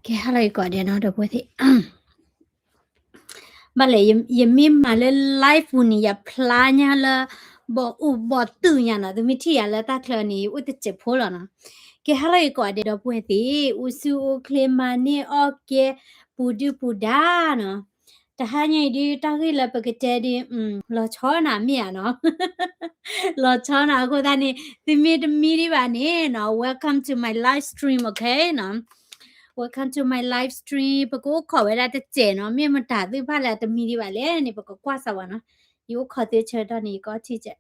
ကဲ ဟါလၢအဂ့ၤကိးဂၤဒဲးနီၤ ဒီပုၢ်ဝဲၢ်သ့ၣ် ဘၣ်လဲၣ် ယမ့ၢ်မၤလၢ live ပူၤန့ၣ် ယဖျါညါလၢ ဘီၣ်အိၣ်ဘီၣ်တုာ်ညါနီၤ သုမ့ၢ်ထံၣ်ယၤလၢတၢ်ချၢန့ၣ် ယအိၣ်တစဲးဖိလီၤနီၤ. ကဲ ဟါလၢအဂ့ၤကိးဂၤဒဲး ဒီပုၢ်ဝဲၢ်သ့ၣ် အိၣ်ဆူၣ်အိၣ်ချ့ မၤန့ၢ်အီၣ်ကဲ ပူၤဒုၣ်ပူၤဒါနီၤ. တဟါညါအံၤဒုး တၢ်ဂ့ၢ်လၢပကတဲဒုး လီၤဆီနၤမ့ၢ်ဧါနီၤ လီၤဆီနၤအဃိသတးန့ၣ် သုမ့ၢ်တမံဒံးဘၣ်န့ၣ်နီၤ welcome to my live stream, okay နီၤ welcome to my live stream ပကအိၣ်ခိးဝဲဒၣ်တစဲးနီၤ မ့ၢ်မတၤသ့ၣ်တဖၣ်လၢအတမံဒံးဘၣ်လဲၣ်န့ၣ် ပကကွၢ်စၢၤဝဲနီၤ ယအိၣ်ခိးသ့ဆၢကတီၢ်န့ၣ် ယကအီထံကဲး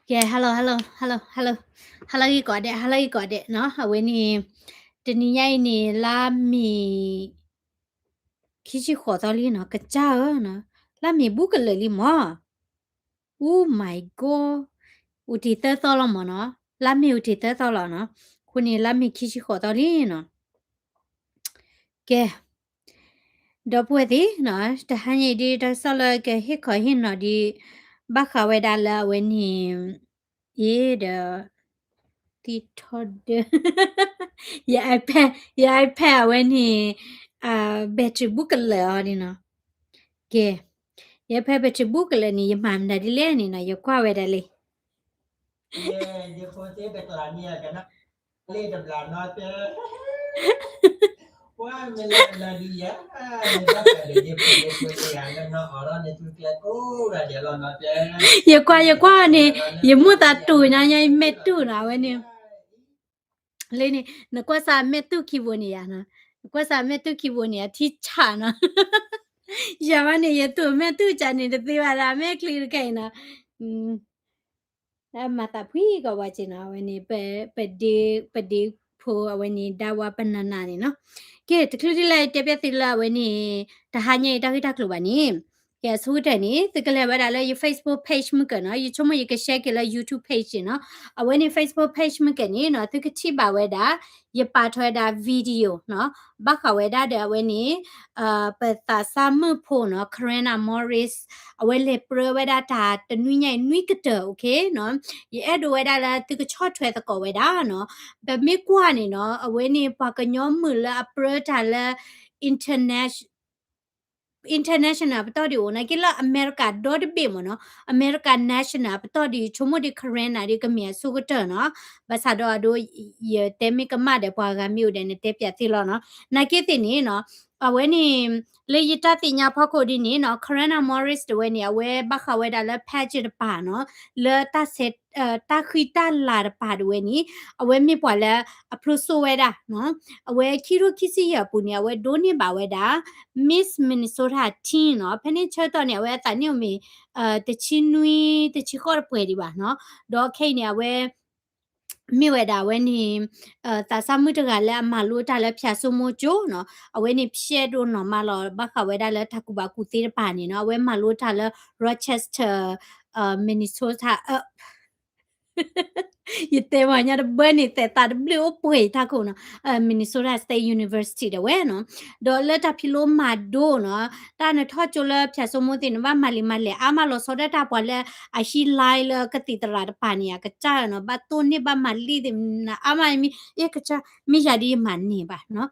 ကဲ hello hello hello hello ဟါလၢအဂ့ၤကိးဂၤဒဲး ဟါလၢအဂ့ၤကိးဂၤဒဲးနီၤ အဝဲန့ၣ် တနံၤညါအံၤန့ၣ် လါမ့ၤ ခံဆံဃိးသီလံနီၤ ကစၢ်ဧၢနီၤ လါမ့ၤဘူးကလၢာ်လံမၢ် Oh my god အိၣ်တ့ၢ်သၢသီလီၤမၢ်နီၤ လါမ့ၤအိၣ်တ့ၢ်သၢသီလီၤနီၤ အဃိန့ၣ် လါမ့ၤခံဆံဃိးသီလံနီၤ ကဲ ဒီပုၢ်ဝဲၢ်သ့ၣ်နီၤ တဟါညါအံၤဒုး တၢ်ကစီၣ်လၢကဟ့ၣ်ခီဟ့ၣ်နီၤဒုး ဘၣ်ဃးဝဲဒၣ်လၢအဝဲန့ၣ် အ့ဒီး သံထီဒၢ ယ iPad ယ iPad အဝဲန့ၣ် battery ဘူးကလၢာ်အီၤဒ်နီၤ ကဲ ယ iPad battery ဘူးကလၢာ်န့ၣ် ယမၤမတၤဒ်လဲၣ်န့ၣ်နီၤ ယကွၢ်ဝဲဒၣ်လံ ယကွၢ် ယကွၢ်န့ၣ် ယမိၢ်သးတူၢ်ညါညါ ယမဲာ်တူၢ်နီၤ အဝဲန့ၣ် လၢန့ၣ် နကွၢ်စၢ်မဲာ်တူၢ်ခံဘိန့ၣ်ယၤနီၤ နကွၢ်စၢ်မဲာ်တူၢ်ခံဘိန့ၣ် အထံဆးနီၤ ယၤဘၣ်န့ၣ် ယတူၢ်မဲာ်တူၢ်ကၢ်န့ၣ် တသ့ဘၣ်ဒၣ် မဲာ်ချံတကဲအံၤနီၤ မၤသးဖှံကီးဝဲက့နီၤ အဝဲန့ၣ် ပဒ့ ပဒ့ဖိအဝဲန့ၣ် ဒၣ်ဝါပနၤနၤန့ၣ်နီၤ ကဲ တချုးဒ်လဲၣ် တဲပျဲသုလၢအဝဲန့ၣ် တဟါညါအံၤတၢ်ဂ့ၢ်တၢ်ကျိၤဘၣ်န့ၣ် ကဲ အဆိကတၢၢ်န့ၣ် သုကလဲၤဝဲဒၣ်လၢယ Facebook page မုၢ်ကၢနီၤ ယဆိကမိၣ်ယက share က့ၤလၢ YouTube page န့ၣ်နီၤ အဝဲန့ၣ် Facebook page မုၢ်ကၢန့ၣ်နီၤ သုကထံၣ်ဘၣ်ဝဲဒၣ် ယပာ်ထီၣ်ဝဲဒၣ် video နီၤ ဘၣ်ဃးဝဲဒၣ်ဒီးအဝဲန့ၣ် ပသးစၢ်မုၣ်ဖိနီၤ Karina Morris အဝဲလဲၤပြၢဝဲဒၣ်တၢ်တနွံညါအံၤနွံကတၢၢ် okay နီၤ ယအဲၣ်ဒိးဝဲဒၣ်လၢသုကဆီၣ်ထွဲသကိးဝဲဒၣ်နီၤ ပမ့ၢ်ကွၢ်န့ၣ်နီၤ အဝဲန့ၣ်ပှၤကညီမုၣ်လၢအပြၢတၢ်လၢ international ပတီၢ်ဒံးအိၣ် နာ်က့လၢအမဲရကၤဒီတဘ့ၣ်မ့ၢ်နီၤ အမဲရကၤ national ပတီၢ်ဒံး ဆိကမိၣ်ဒံး Karina ဒံးကမ့ၢ်အဆိကတၢၢ်နီၤ ဘၣ်ဆၣ်ဒီးအဒိ ယတဲမ့ၢ်ကမၣ်ဒီးပှၤဂၤမ့ၢ်အိၣ်ဒီးနတဲပျးသ့လီၤနီၤ နာ်က့သ့ၣ်န့ၣ်နီၤ အဝဲန့ၣ် လၢယတၢ်သ့ၣ်ညါဖီခိၣ်ဒ်န့ၣ်နီၤ Karina Morris တဝဲန့ၣ် အဝဲဘၣ်ဃးဝဲဒၣ်လၢ pageant တပၤနီၤ လၢ တၢ်ဃံတၢ်လၤတပၤတဝဲန့ၣ် အဝဲမ့ၢ်ပှၤလၢအဖျိစိဝဲဒၣ်နီၤ အဝဲခံထိခံဆံယဲၢ်အပူၤန့ၣ် အဝဲဒိးန့ၢ်ဘၣ်ဝဲဒၣ် Miss Minnesota teen နီၤ ဖဲန့ၣ်ဆၢကတီၢ်န့ၣ် အဝဲအသးန့ၣ်အိၣ်မ့ၢ် တဆံနွံ တဆံဃိးတပှဲၤဒံးဘၣ်နီၤ ဒီးခဲအံၤန့ၣ် အဝဲ မ့ၢ်ဝဲဒၣ်အဝဲန့ၣ် သးစၢ်မုၣ်တဂၤလၢအမၤလိတၢ်လၢဖၠၣ်စိမိကၠိနီၤ အဝဲန့ၣ်ဖျဲးဒိၣ်နီၢ်မးလီၤ ဘၣ်ဃးဝဲဒၣ်လၢတၢ်ကူၣ်ဘၣ်ကူၣ်သ့တပၤန့ၣ်နီၤ အဝဲမၤလိတၢ်လၢ Rochester Minnesota ယတဲဝဲညါတဘၢန့ၣ် သဲးသးတဘျုးအိၣ်ပှဲၤအံၤတၢ်ခိၣ်နီၤ Minnesota State University ဒၣ်ဝဲနီၤ ဒီးလၢတၢ်ဖံးလိမၤဒိနီၤ တၢ်နထီၣ်ကၠိလၢဖၠၣ်စိမိသ့ၣ်န့ၣ် ဘၣ်မၤလံမၤလဲၢ် အါမးလီၤဆီဒၣ်တၢ်ပှၤလၢအဟံး line လၢကသံၣ်သရၣ်တပၤန့ၣ် အကစၢ်နီၤ ဘၣ်တိၢ်န့ၢ်ဘၣ်မၤလံသ့ၣ် အါမးမ့ၢ် ယကစၢ် မ့ၢ်ယၤဒ်ယမၤန့ၢ်ဘၣ်နီၤ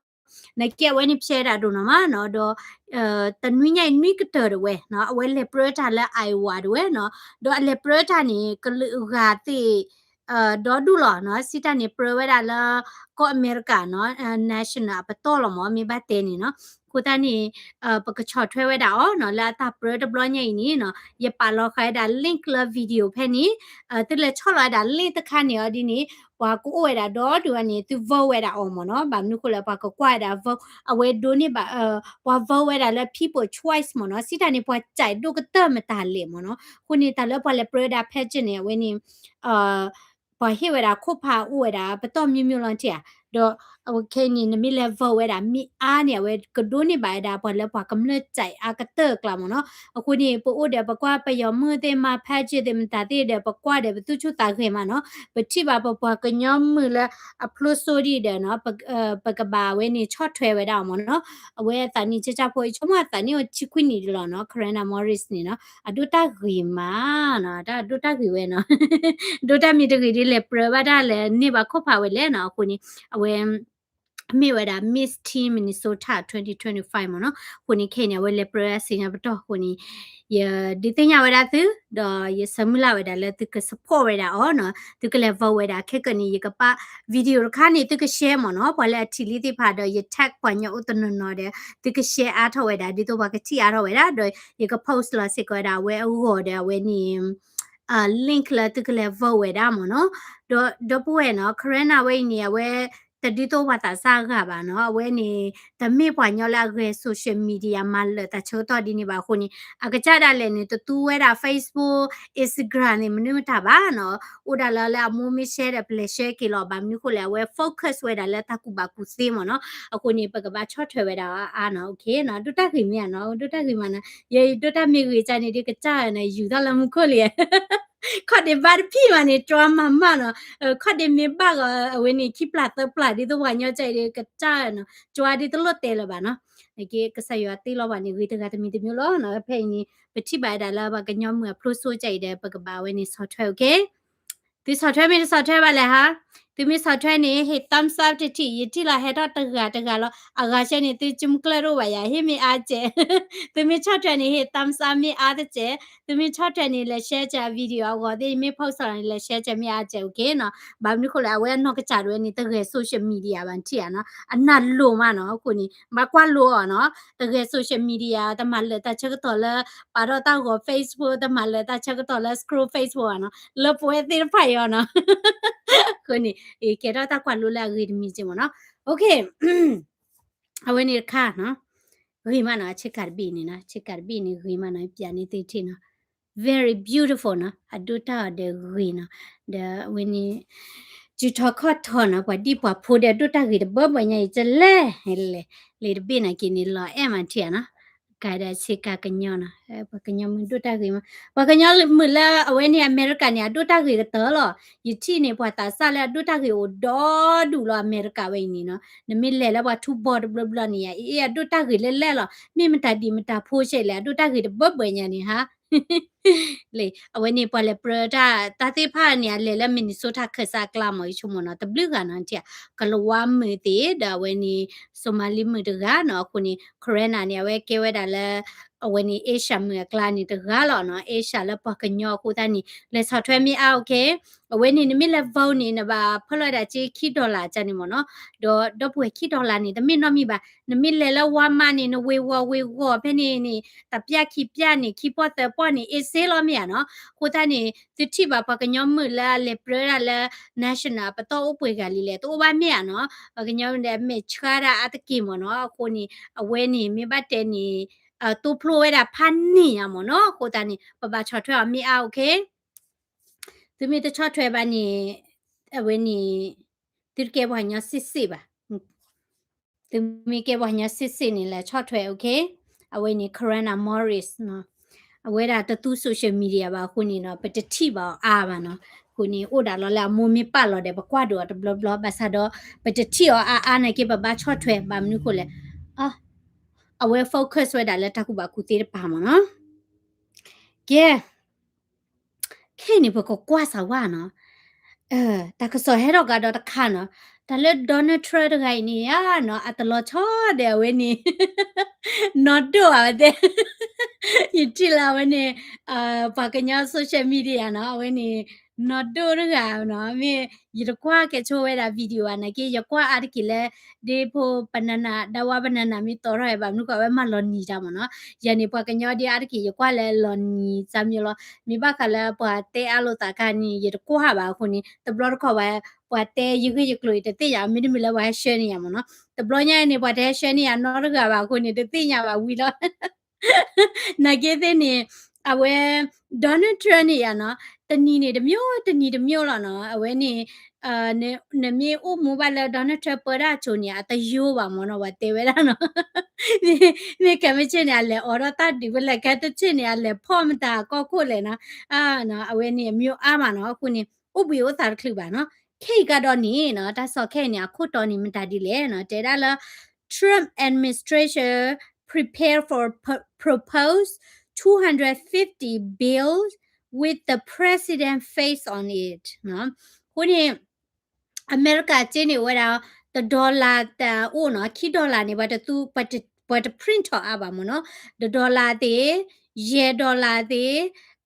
နကဲအဝဲန့ၣ်ဖျဲးဒၣ်ဒိၣ်နီၢ်မးနီၤ ဒီး တနွံညါအံၤနွံကတၢၢ်ဒၣ်ဝဲနီၤ အဝဲလဲၤပြၢတၢ်လၢ Iowa ဒၣ်ဝဲနီၤ ဒီးအလဲၤပြၢတၢ်န့ၣ် ကလုာ်ဂၤသ့ၣ် ဒီဒူၣ်လီၤနီၤ စံးတၢ်န့ၣ် ပြၢဝဲဒၣ်လၢ ကီၢ်အမဲရကၤနီၤ national အပတီၢ်လီၤမး မ့ၢ်ဘၣ်တဲန့ၣ်နီၤ အဃိသတးန့ၣ် ပကဆီၣ်ထွဲဝဲဒၣ်အီၤနီၤ လၢအတၢ်ပြၢတဘျီညါအံၤန့ၣ်နီၤ ယပာ်လီၤဃာ်ဝဲဒၣ် link လၢ video ဖဲန့ၣ် သုလဲၤဆီၣ်လီၤဝဲဒၣ် link တခါန့ၣ်အီၤဒ်န့ၣ် ပှၤကအိၣ်ဝဲဒၣ်ဒီဒူၣ်ဝဲန့ၣ် သု vote ဝဲဒၣ်အီၤမးနီၤ ဘၣ်မနုၤဃိလဲၣ် ပှၤကကွၢ်ဝဲဒၣ် vote အဝဲဒိးန့ၢ်ဘၣ် ပှၤ vote ဝဲဒၣ်လၢ people choice မးနီၤ စံးတၢ်န့ၣ် ပှၤစဲးဒိၣ်ကတၢၢ်မတၤလဲၣ်မးနီၤ အဃိန့ၣ် တၢ်လၢပှၤလဲၤပြၢဝဲဒၣ် pageant န့ၣ် အဝဲန့ၣ် ပှၤဟ့ၣ်ဝဲဒၣ်ခိၣ်ဖးအိၣ်ဝဲဒၣ် ပတီၢ် မျိုးမျိုး လီၤတံၢ်ဧါ ဒီး အဝဲခဲအံၤန့ၣ် နမ့ၢ်လဲၤ vote ဝဲဒၣ်မ့ၢ်အါန့ၣ် အဝဲကဒိးန့ၢ်ဘၣ်ဝဲဒၣ်ပှၤလၢပှၤကမျၢၢ်စဲးအါကတၢၢ်အကျါမ့ၢ်နီၤ. အဃိန့ၣ် ပအိၣ်ဒီးပကွၢ်ပယီၤမုၣ်သ့ၣ် မၤဖးက့ၤသ့ၣ်မတၤသ့ၣ်ဒီး ပကွၢ်ဒီးပသူၣ်ဆူၣ်သးဂဲၤမးနီၤ. ပထံၣ်ဘၣ်ပပှၤကညီမုၣ်လၢအဖျိစိဒံးဒီးနီၤ ပကဘၣ်ဝဲန့ၣ်ဆီၣ်ထွဲဝဲဒၣ်အီၤမ့ၢ်နီၤ. အဝဲအသးနံၣ် ကၠၢ်ကၠၢ်ဖိ ယဆိကမိၣ်အသးနံၣ်အိၣ်ဆံခွံနံၣ်ဒံးလီၤနီၤ Corona Morris န့ၣ်နီၤ. အဒိၣ်တၢ်ဂ့ၤမးနီၤ တၢ်အဒိၣ်တၢ်ဂ့ၤဝဲနီၤ ဒိၣ်တၢ်မ့ၢ်တဂ့ၤဒ်လဲၣ် ပြၢဘၣ်တၢ်လဲၣ် န့ၢ်ဘၣ်ခိၣ်ဖးဝဲလဲၣ်နီၤ. အဃိန့ၣ် အဝဲ မ့ၢ်ဝဲဒၣ် Miss Teen Minnesota twenty twenty-five မ့ၢ်နီၤ. အဃိန့ၣ် ခဲအံၤန့ၣ် အဝဲလဲၤပြၢစံညါပတီၢ်အဃိန့ၣ် ယဒုးသ့ၣ်ညါဝဲဒၣ်သု ဒီးယဆၢမုၢ်လၢ်ဝဲဒၣ်လၢသုက support ဝဲဒၣ်အီၤနီၤ. သုကလဲၤ vote ဝဲဒၣ် ခဲကနံၣ် ယကပာ် video တခါန့ၣ် သုက share မ့ၢ်နီၤ. ပှၤလၢအထံၣ်လံသ့ၣ်တဖၣ်ဒီး ယ tag ပှၤကညီအိၣ်တနီၤနီၤဒီး သုက share အါထီၣ်ဝဲဒၣ် ဒ်သိးပှၤကထံၣ်အါထီၣ်ဝဲဒၣ် ဒီးယက post လီၤစ့ၢ်ကီးဝဲဒၣ် အဝဲအဂီၢ်ဒီး အဝဲန့ၣ် link လၢသုကလဲၤ vote ဝဲဒၣ်မ့ၢ်နီၤ. ဒီး ဒီပုၢ်ဝဲၢ်နီၤ Corona ဝဲအံၤန့ၣ် အဝဲ တဒ်သိးပှၤသးစၢ်အဂၤဘၣ်နီၤ. အဝဲန့ၣ် တမ့ၢ်ပှၤကညီလၢအဂဲၤ social media မၤလၢာ်တၢ်ဆၢကတီၢ်ဒ်န့ၣ်ဘၣ်အဃိန့ၣ် အကစၢ်ဒၣ်လဲာ်န့ၣ် တသူဝဲဒၣ် Facebook Instagram န့ၣ် မနုၤမတၤဘၣ်နီၤ. အိၣ်ဒၣ်လၢလၢအမိၢ်မ့ၢ် share ဒီး ပလဲၤ share က့ၤလီၤ. ဘၣ်မနုၤအဃိလဲၣ် အဝဲ focus ဝဲဒၣ်လၢတၢ်ကူၣ်ဘၣ်ကူၣ်သ့မ့ၢ်နီၤ. အဃိန့ၣ် ပကဘၣ်ဆီၣ်ထွဲဝဲဒၣ်အါနီၤ. အဒိၣ်တၢ်ဂ့ၤမ့ၢ်ဧါနီၤ ဒိၣ်တၢ်ဂ့ၤမ့ၢ်ဧါနီၤ ယဒိၣ်တၢ်မ့ၢ်ဂ့ၤကန့ၣ်ဒီး ကစၢ်န့ၣ် ယူၤထီၣ်လၢမူခိၣ်လံ ခီၣ်ဒ့ဘၣ်တဖံးမးန့ၣ် ကၠွါမၤမၢ်နီၤ. ခီၣ်ဒ့မ့ၢ်ဘၣ်ဂီၤ အဝဲန့ၣ် ခံပျၢ်သၢပျၢ် ဒ်သိးပှၤကညီကၢ်အံၤဒီး ကစၢ်နီၤ ကၠွါဒ်တလိၣ်တဲလၢၤဘၣ်နီၤ. က့ ကစၢ်ယွၤတ့လီၤပှၤန့ၣ် ဂ့ၤတဂၤတမံၤတမံၤလီၤနီၤ. ဖဲအံၤန့ၣ် ပထံၣ်ဘၣ်ဝဲဒၣ်လၢပှၤကညီမုၣ်အဖျိစိကၢ်အံၤဒီး ပကဘၣ်ဝဲန့ၣ်ဆီၣ်ထွဲ okay သုဆီၣ်ထွဲမ့ၢ်တဆီၣ်ထွဲဘၣ်လဲၣ်ဟါ. သုမ့ၢ်ဆီၣ်ထွဲန့ၣ် ဟ့ၣ် thumbs up တထံၣ် ယထံၣ်လီၤဟဲထီၣ်တဂၤတဂၤလီၤ. အဂၤဆဲန့ၣ် သုကမုၢ်ကျၢၢ်တအိၣ်ဘၣ်ယၤ ဟ့ၣ်မ့ၢ်အါစဲး သုမ့ၢ်ဆီၣ်ထွဲန့ၣ် ဟ့ၣ် thumbs up မ့ၢ်အါတစဲး, သုမ့ၢ်ဆီၣ်ထွဲန့ၣ် လဲၤ share ကၢ video အဂီၢ်သ့ၣ် ယမ့ၢ် post န့ၣ် လဲၤ share ကၢ မ့ၢ်အါစဲး okay နီၤ. ဘၣ်မနုၤဃိလဲၣ် အဝဲအနီၢ်ကစၢ်ဒၣ်ဝဲန့ၣ် တဂဲၤ social media ဘၣ်ထံၣ်ဧါနီၤ, အနၢ်လိၤမးနီၤ, အဃိန့ၣ် ဘၣ်ကွၢ်လိအီၤနီၤ, တဂဲၤ social media တမၤလၢာ်တၢ်ဆၢကတီၢ်လၢ ပာ်ထီၣ်တၢ်ဂီၤ Facebook တမၤလၢာ်တၢ်ဆၢကတီၢ်လၢ scroll Facebook ဘၣ်နီၤ, လၢပဝဲသ့ၣ်တဖၣ်အံၤအီၤနီၤ, အဃိန့ၣ် ကဲထီၣ်တၢ်ကွၢ်လိလၢအဂ့ၤတမံၤက့မ့ၢ်နီၤ, okay အဝဲန့ၣ်တခါနီၤ, ဂ့ၤမးနီၤ, အဆ့ကၤတဘ့ၣ်န့ၣ်နီၤ, ဆ့ကၤတဘ့ၣ်န့ၣ် ဂ့ၤမးနီၤ, ပျးန့ၢ်သုထံၣ်နီၤ, very beautiful နီၤ, အဒိၣ်တၢ်အီၤဒီးဂ့ၤနီၤ, ဒီးအဝဲန့ၣ် စုထီခီၣ်ထီနီၤ, ပှၤဒံၣ်ပှၤဖိဒီးဒိၣ်တၢ်ဂ့ၤတဘၢဘၢညါအံၤ ကလဲၢ်လဲၢ်, လံာ်တဘ့ၣ်နာ်က့န့ၣ် လီၤအဲၣ်မးထံၣ်ဧါနီၤ, ကးဒီးဆ့ကၤကညီနီၤ, ပှၤကညီမုၣ်ဒိၣ်တၢ်ဂ့ၤမး, ပှၤကညီမုၣ်လၢအဝဲန့ၣ်အမဲရကၤန့ၣ် အဒိၣ်တၢ်ဂ့ၤကတၢၢ်လီၤ, ယထံၣ်န့ၣ် ပှၤသးစၢ်လၢအဒိၣ်တၢ်ဂ့ၤအိၣ်ဒီဒူၣ်လီၤ အမဲရကၤဝဲအံၤန့ၣ်နီၤ, နမ့ၢ်လဲၤလၢပှၤထူဘီတဘျီဘျီန့ၣ်ယါ, အ့ အဒိၣ်တၢ်ဂ့ၤလဲၢ်လဲၢ်လီၤ, မ့ၢ်မတၤဒံးမတၤဖိဆဲးလဲၣ်, အဒိၣ်တၢ်ဂ့ၤတဘၢဘၢညါန့ၣ်ဟါ လံ, အဝဲန့ၣ်ပှၤလဲၤပြၢတၢ် တၢ်သ့ၣ်တဖၣ်န့ၣ် အလဲၤလၢ Minnesota ခၢၣ်စးအကျါမး ယဆိကမိၣ်နီၤ, တဘျုးဂၤနီၤ, ထံၣ် ကလဝါမုၣ်သ့ၣ် ဒီးအဝဲန့ၣ် Somali မုၣ်တဂၤနီၤ, အဃိန့ၣ် Corona န့ၣ် အဝဲကဲဝဲဒၣ်လၢ အဝဲန့ၣ် Asia မုၣ်အကျါန့ၣ်တဂၤလီၤနီၤ, Asia လၢပှၤကညီအဃိသတးန့ၣ် လဲၤဆီၣ်ထွဲမ့ၢ်အါ okay, အဝဲန့ၣ် နမ့ၢ်လဲၤ vote န့ၣ် နဘၣ်ဖၢလီၤဝဲဒၣ်စ့ခံ dollar ကန့ၣ်မ့ၢ်နီၤ, ဒီးဒီပုၢ်ဝဲၢ်ခံ dollar န့ၣ် တမ့ၢ်နီတမံၤဘၣ်, နမ့ၢ်လဲၤလၢ Walmart န့ၣ် နဝ့ၤဝီၤဝ့ၤဝီၤဖဲန့ၣ်န့ၣ် တပျၢ်ခံပျၢ်န့ၣ် ခံပီၢ်သၢပီၢ်န့ၣ် အ့စ့လီၤမ့ၢ်ဧါနီၤ, အဃိသတးန့ၣ် သုထံၣ်ဘၣ်ပှၤကညီမုၣ်လၢအလဲၤပြၢဒၣ်လၢ National ပတီၢ်အိၣ်ပှဲၤဂၤလံလဲၣ်, တအိၣ်ဘၣ်မ့ၢ်ဧါနီၤ, ပှၤကညီမုၣ်ဒီးမဲာ်ဆှးဒၣ်အါတက့ၢ်မ့ၢ်နီၤ, အဃိန့ၣ် အဝဲန့ၣ် မ့ၢ်ဘၣ်တဲန့ၣ် တိဖျိဝဲဒၣ်ဖးန့ၣ်ညါမ့ၢ်နီၤ, အဃိသတးန့ၣ် ပဘၣ်ဆီၣ်ထွဲအီၤမ့ၢ်အါ okay, သုမ့ၢ်တဆီၣ်ထွဲဘၣ်န့ၣ် အဝဲန့ၣ် သုတကဲပှၤကညီစ့ၢ်စ့ၢ်ဘၣ်, သုမ့ၢ်ကဲပှၤကညီစ့ၢ်စ့ၢ်န့ၣ် လဲၤဆီၣ်ထွဲ okay, အဝဲန့ၣ် Corona Morris နီၤ, အဝဲဒၣ်တသူ social media ဘၣ်အဃိန့ၣ်နီၤ, ပတထံၣ်ဘၣ်အီၤအါဘၣ်နီၤ, အဃိန့ၣ် အိၣ်ဒၣ်လီၤလၢအမိၢ်မ့ၢ်ပာ်လီၤဒီး ပကွၢ်ဒိၣ်အီၤတဘျီဘျီ, ဘၣ်ဆၣ်ဒီး ပတထံၣ်အီၤအါအါနာ်က့ ပဘၣ်ဆီၣ်ထွဲ, ဘၣ်မနုၤဃိလဲၣ်, အဝဲ focus ဝဲဒၣ်လၢတၢ်ကူၣ်ဘၣ်ကူၣ်သ့တပၤမ့ၢ်နီၤ, ကဲ ခဲအံၤန့ၣ် ပကကွၢ်စၢၤဝဲနီၤ, တၢ်ကစီၣ်ဟဲထီၣ်ကဒီးတခါနီၤ, တၢ်လၢ Donald Trump တဂၤအံၤန့ၣ်ဧါနီၤ, အတလီၤဆီဒီးအဝဲန့ၣ် နီၢ်ဒိၣ်ဧါဝဲတဲ, ယထံၣ်လၢအဝဲန့ၣ် ပှၤကညီ social media နီၤ, အဝဲန့ၣ် နီၢ်ဒိၣ်တဂၤနီၤ, မ့ၢ်ယတကွၢ်ကဲဆိဝဲဒၣ် video ဘၣ်နာ်က့ ယကွၢ်အါတက့ၢ်လၢ ဒ်ဖိ banana ဒၣ်ဝါ banana မ့ၢ်တီထီၣ်ဝဲ ဘၣ်မနုၤဃိ အဝဲမၤလီၤနံၤတၢ်မ့ၢ်နီၤ, ယၤန့ၣ် ပှၤကညီဒ်အါတက့ၢ် ယကွၢ်လၢလီၤနံၤစၢ်မ့ၢ်လီၤ, မ့ၢ်ဘၣ်ဃးလၢပှၤတဲအါလိာ်သးခါန့ၣ် ယတကွၢ်ဘၣ်အဃိန့ၣ် တဘျီတခီၣ်ဝဲ ပှၤတဲယဂ့ၢ်ယကျိၤအံၤတသ့ၣ်ညါ မ့တမ့ၢ်လၢပှၤဟဲ share န့ၢ်ယၤမ့ၢ်နီၤ, တဘျီညါအံၤန့ၣ် ပှၤတဟဲ share န့ၢ်ယၤနီတဂၤဘၣ်အဃိန့ၣ် တသ့ၣ်ညါဘၣ်ဝံၤလီၤ နာ်က့သ့ၣ်န့ၣ် အဝဲ Donald Trump န့ၣ်ယါနီၤ, တနံၤန့ၣ်တမျိုး တနံၤတမျိုးလီၤနီၤ. အဝဲန့ၣ် နမ့ၢ်အိၣ်မူဘၣ်လၢ Donald Trump ပၢတၢ်အစိၤန့ၣ် အတယိဘၣ်မ့ၢ်နီၤ, ပှၤတဲဝဲဒၣ်နီၤ. မ့ၢ်ခဲမုၢ်ဆ့ၣ်န့ၣ် အလဲၤအိးထီၣ်တၢ်ဒုးဖဲလဲၣ်, ခဲတဆ့ၣ်န့ၣ် အလဲၤဖီၣ်မတၤကီၢ်ခိၣ်လဲၣ်နီၤ. အဝဲန့ၣ်အမျိုးအါမးနီၤ. အဃိန့ၣ် အိၣ်ဘှံးအိၣ်သါတချုးဘၣ်နီၤ. ခဲအံၤကဒီးန့ၣ်နီၤ, တၢ်ကစီၣ်ခဲအံၤန့ၣ် အခိၣ်တီန့ၣ်မတၤဒ်လဲၣ်နီၤ, တဲဒၣ်လၢ Trump administration prepare for p- propose two hundred fifty bills with the president face on it နီၤ. အဃိန့ၣ် အမဲရကၤစ့န့ၣ်အိၣ်ဝဲဒၣ် တ dollar တအိၣ်နီၤ, ခံ dollar န့ၣ် ပှၤတသူ ပှၤတ print ထီၣ်အါဘၣ်မ့ၢ်နီၤ, တ dollar သ့ၣ်, ယဲၢ် dollar သ့ၣ်,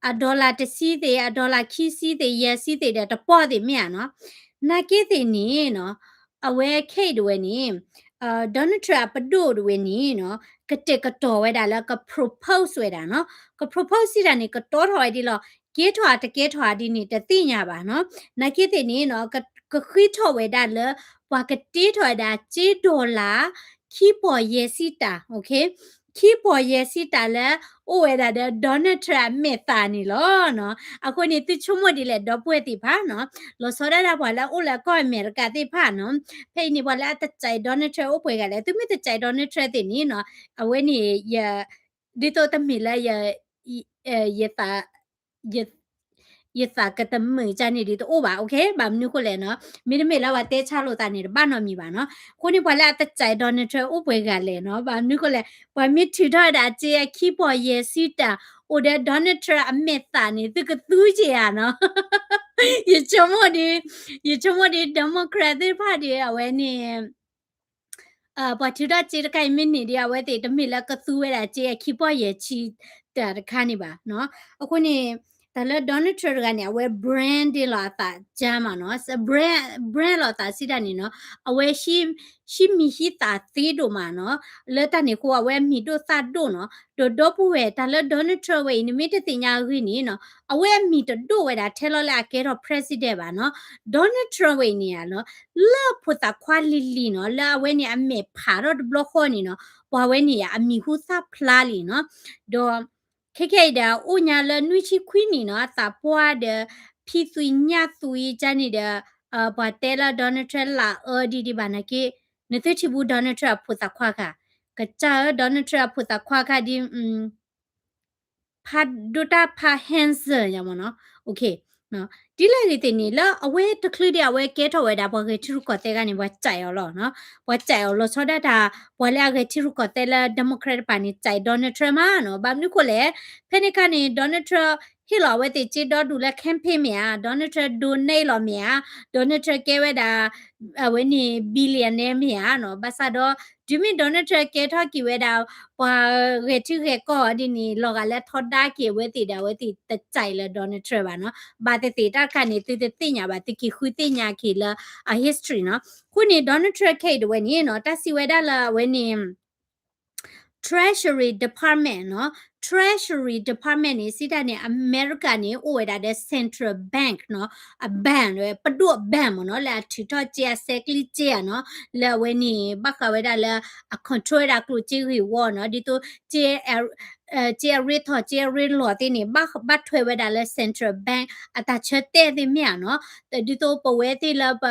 အ dollar တဆံသ့ၣ်, အ dollar ခံဆံသ့ၣ်, ယဲၢ်ဆံသ့ၣ်ဒီး တပီၢ်သ့ၣ်မ့ၢ်ဧါနီၤ. နာ်က့သ့ၣ်န့ၣ်နီၤ, အဝဲခဲအံၤတဝဲန့ၣ် Donald Trump အပဒိၣ်တဝဲန့ၣ်နီၤ, ကတဲာ်ကတီၤဝဲဒၣ်လၢက propose ဝဲဒၣ်နီၤ, က propose စံးတၢ်န့ၣ် ကတီထီၣ်ဝဲဒ်လီၤ, ကဲထီၣ်ဧါတကဲထီၣ်ဧါဒ်န့ၣ် တသ့ၣ်ညါဘၣ်နီၤ. နာ်က့သ့ၣ်န့ၣ်နီၤ, က ကဃ့ထီၣ်ဝဲဒၣ်လၢ ပှၤကတ့ထီၣ်ဝဲဒၣ်စ့ dollar ခံပီၢ်ယဲၢ်ဆံတၢ်, ခံပီၢ်ယဲၢ်ဆံတၢ်လၢ အိၣ်ဝဲဒၣ်ဒီး Donald Trump အမဲာ်သၣ်န့ၣ်လီၤနီၤ. အဃိန့ၣ် သုဆိကမိၣ်ဒ်လဲၣ် ဒီပုၢ်ဝဲၢ်သ့ၣ်တဖၣ်နီၤ, လီၤဆီဒၣ်တၢ်ပှၤလၢအအိၣ်လၢကီၢ်အမဲရကၤသ့ၣ်တဖၣ်နီၤ, ဖဲအံၤန့ၣ် ပှၤလၢအတကြိုက် Donald Trump အိၣ်ပှဲၤဂၤလဲၣ်, သုမ့ၢ်တကြိုက် Donald Trump သ့ၣ်န့ၣ်နီၤ, အဝဲန့ၣ် ယ ဒ်သိးတမ့ၢ်လၢယ ယ ယသးကတမုာ်ကန့ၣ်ဒ်တအိၣ်ဘၣ်, ဘၣ်မနုၤဃိလဲၣ်နီၤ, မ့တမ့ၢ်လၢပှၤတဲဆါလိာ်သးန့ၣ် တဘၣ်နီတမံၤဘၣ်နီၤ. အဃိန့ၣ် ပှၤလၢအတကြိုက် Donald Trump အိၣ်ပှဲၤဂၤလဲၣ်နီၤ, ဘၣ်မနုၤဃိလဲၣ်, ပှၤမ့ၢ်ထုးထီၣ်ဝဲဒၣ်စ့အခံပီၢ်ယဲၢ်ဆံတၢ် အိၣ်ဒီး Donald Trump အမဲာ်သၣ်န့ၣ် သုကသူက့ၤဧါနီၤ. ယဆိကမိၣ်ဒ် ယဆိကမိၣ်ဒ် Democrat သ့ၣ်တဖၣ်ဒီး အဝဲန့ၣ် ပှၤထုးထီၣ်စ့တခါအံၤမ့ၢ်န့ၢ်ဒ် အဝဲသ့ၣ်တမ့ၢ်လၢကသူဝဲဒၣ်စ့အခံပီၢ်ယဲၢ်ဆံတၢ်တခါန့ၣ်ဘၣ်နီၤ. အဃိန့ၣ် တၢ်လၢ Donald Trump တဂၤန့ၣ် အဝဲ brand ဒ်လီၤအသးကါမးနီၤ, brand လီၤအသးစံးတၢ်န့ၣ်နီၤ, အဝဲ ဟံးမံၤဟံးသးသ့ဒိၣ်မးနီၤ, လၢတၢ်န့ၣ်အဃိ အဝဲအမံၤဒိၣ်သၣ်ဒိၣ်နီၤ. ဒီးဒီပုၢ်ဝဲၢ် တၢ်လၢ Donald Trump ဝဲအံၤ နမ့ၢ်တသ့ၣ်ညါအဂ့ၢ်န့ၣ်နီၤ, အဝဲအမံၤတဒိၣ်ဝဲဒၣ်ထဲလီၤလၢအကဲထီၣ် president ဘၣ်နီၤ. Donald Trump ဝဲအံၤန့ၣ်နီၤ, လၢဖိသၣ်ခွါလံၤလံၤနီၤ, လၢအဝဲန့ၣ်အမဲာ်ဖးထီၣ်တဘျီဃီန့ၣ်နီၤ, ပှၤဝဲန့ၣ်ယါအမံၤဟူသၣ်ဖျါလံနီၤ. ဒီး ခဲခဲအံၤဒီး အိၣ်ညါလၢနွံဆံခွံနံၣ်နီၤ, အသးပှၢ်ဒီး ဖံသွံညၣ်သွံကန့ၣ်ဒီး ပှၤတဲလၢ Donald Trump လၢအအၢဒ်ဒံးဘၣ်နာ်က့, နသုထံၣ်ဘူး Donald Trump အဖိသၣ်ခွါခါ, ကစၢ်ဧၢ Donald Trump အဖိသၣ်ခွါခါဒ် ဖးဒိၣ်တၢ်ဖး handsome ယါမ့ၢ်နီၤ. ဒ်လဲၣ်ဂ့ၤသ့ၣ်န့ၣ် လၢအဝဲတချုးဒံး အဝဲကဲထီၣ်ဝဲဒၣ် ပှၤဂဲၤထံရူၢ်ကီၢ်သဲးခါန့ၣ် ပှၤစံးအီၤလီၤနီၤ. ပှၤစံးအီၤလီၤဆီဒၣ်တၢ် ပှၤလၢအဂဲၤထံရူၢ်ကီၢ်သဲးလၢ Democrat တပၤန့ၣ် စံး Donald Trump မးနီၤ. ဘၣ်မနုၤဃိလဲၣ်, ဖဲန့ၣ်ခါန့ၣ် Donald Trump ဟ့ၣ်လီၤအဝဲသ့ၣ်စ့ဒီဒူၣ်လၢ campaign မ့ၢ်ဧါ, Donald Trump donate လီၤမ့ၢ်ဧါ, Donald Trump ကဲဝဲဒၣ် အဝဲန့ၣ် billionaire မ့ၢ်ဧါနီၤ. ဘၣ်ဆၣ်ဒီး တုၤမ့ၢ် Donald Trump ကဲထီၣ်က့ၤဝဲဒၣ် ပှၤဂဲၤထံဂဲၤကီၢ်အီၤဒ်န့ၣ် လီၤဂာ်လၢထီဒါက့ၤအဝဲသ့ၣ်ဒီး အဝဲသ့ၣ်တစံးလၢ Donald Trump ဘၣ်နီၤ. ဘၣ်သ့ၣ်သ့ၣ်တၢ်တခါန့ၣ် သုတသ့ၣ်ညါဘၣ်, သုက့ၤဃုသ့ၣ်ညါက့ၤလၢအ history နီၤ. အဃိန့ၣ် Donald Trump ခဲအံၤတဝဲန့ၣ်နီၤ, တၢ်စံးဝဲဒၣ်လၢအဝဲန့ၣ် Treasury Department နီၤ, Treasury Department န့ၣ် စံးတၢ်န့ၣ် အမဲရကၤန့ၣ် အိၣ်ဝဲဒၣ်ဒီး central bank နီၤ, အ bank ပဒိၣ်အ bank မ့ၢ်နီၤ, လၢအထုးထီၣ်စ့ အစဲးကျံးစ့ဧါနီၤ, လၢအဝဲန့ၣ် ဘၣ်ဃးဝဲဒၣ်လၢ အ control ဝဲဒၣ်ကျိၣ်စ့ဂ့ၢ်ဝီနီၤ, ဒ်သိး စ့အရ့ထီၣ် စ့အရ့လီၤသ့ၣ်န့ၣ် ဘၣ်ထွဲဝဲဒၣ်လၢ central bank အတၢ်ဆၢတဲာ်သ့ၣ်မ့ၢ်ဧါနီၤ. ဒ်သိးပဝဲသ့ၣ်လၢ ပ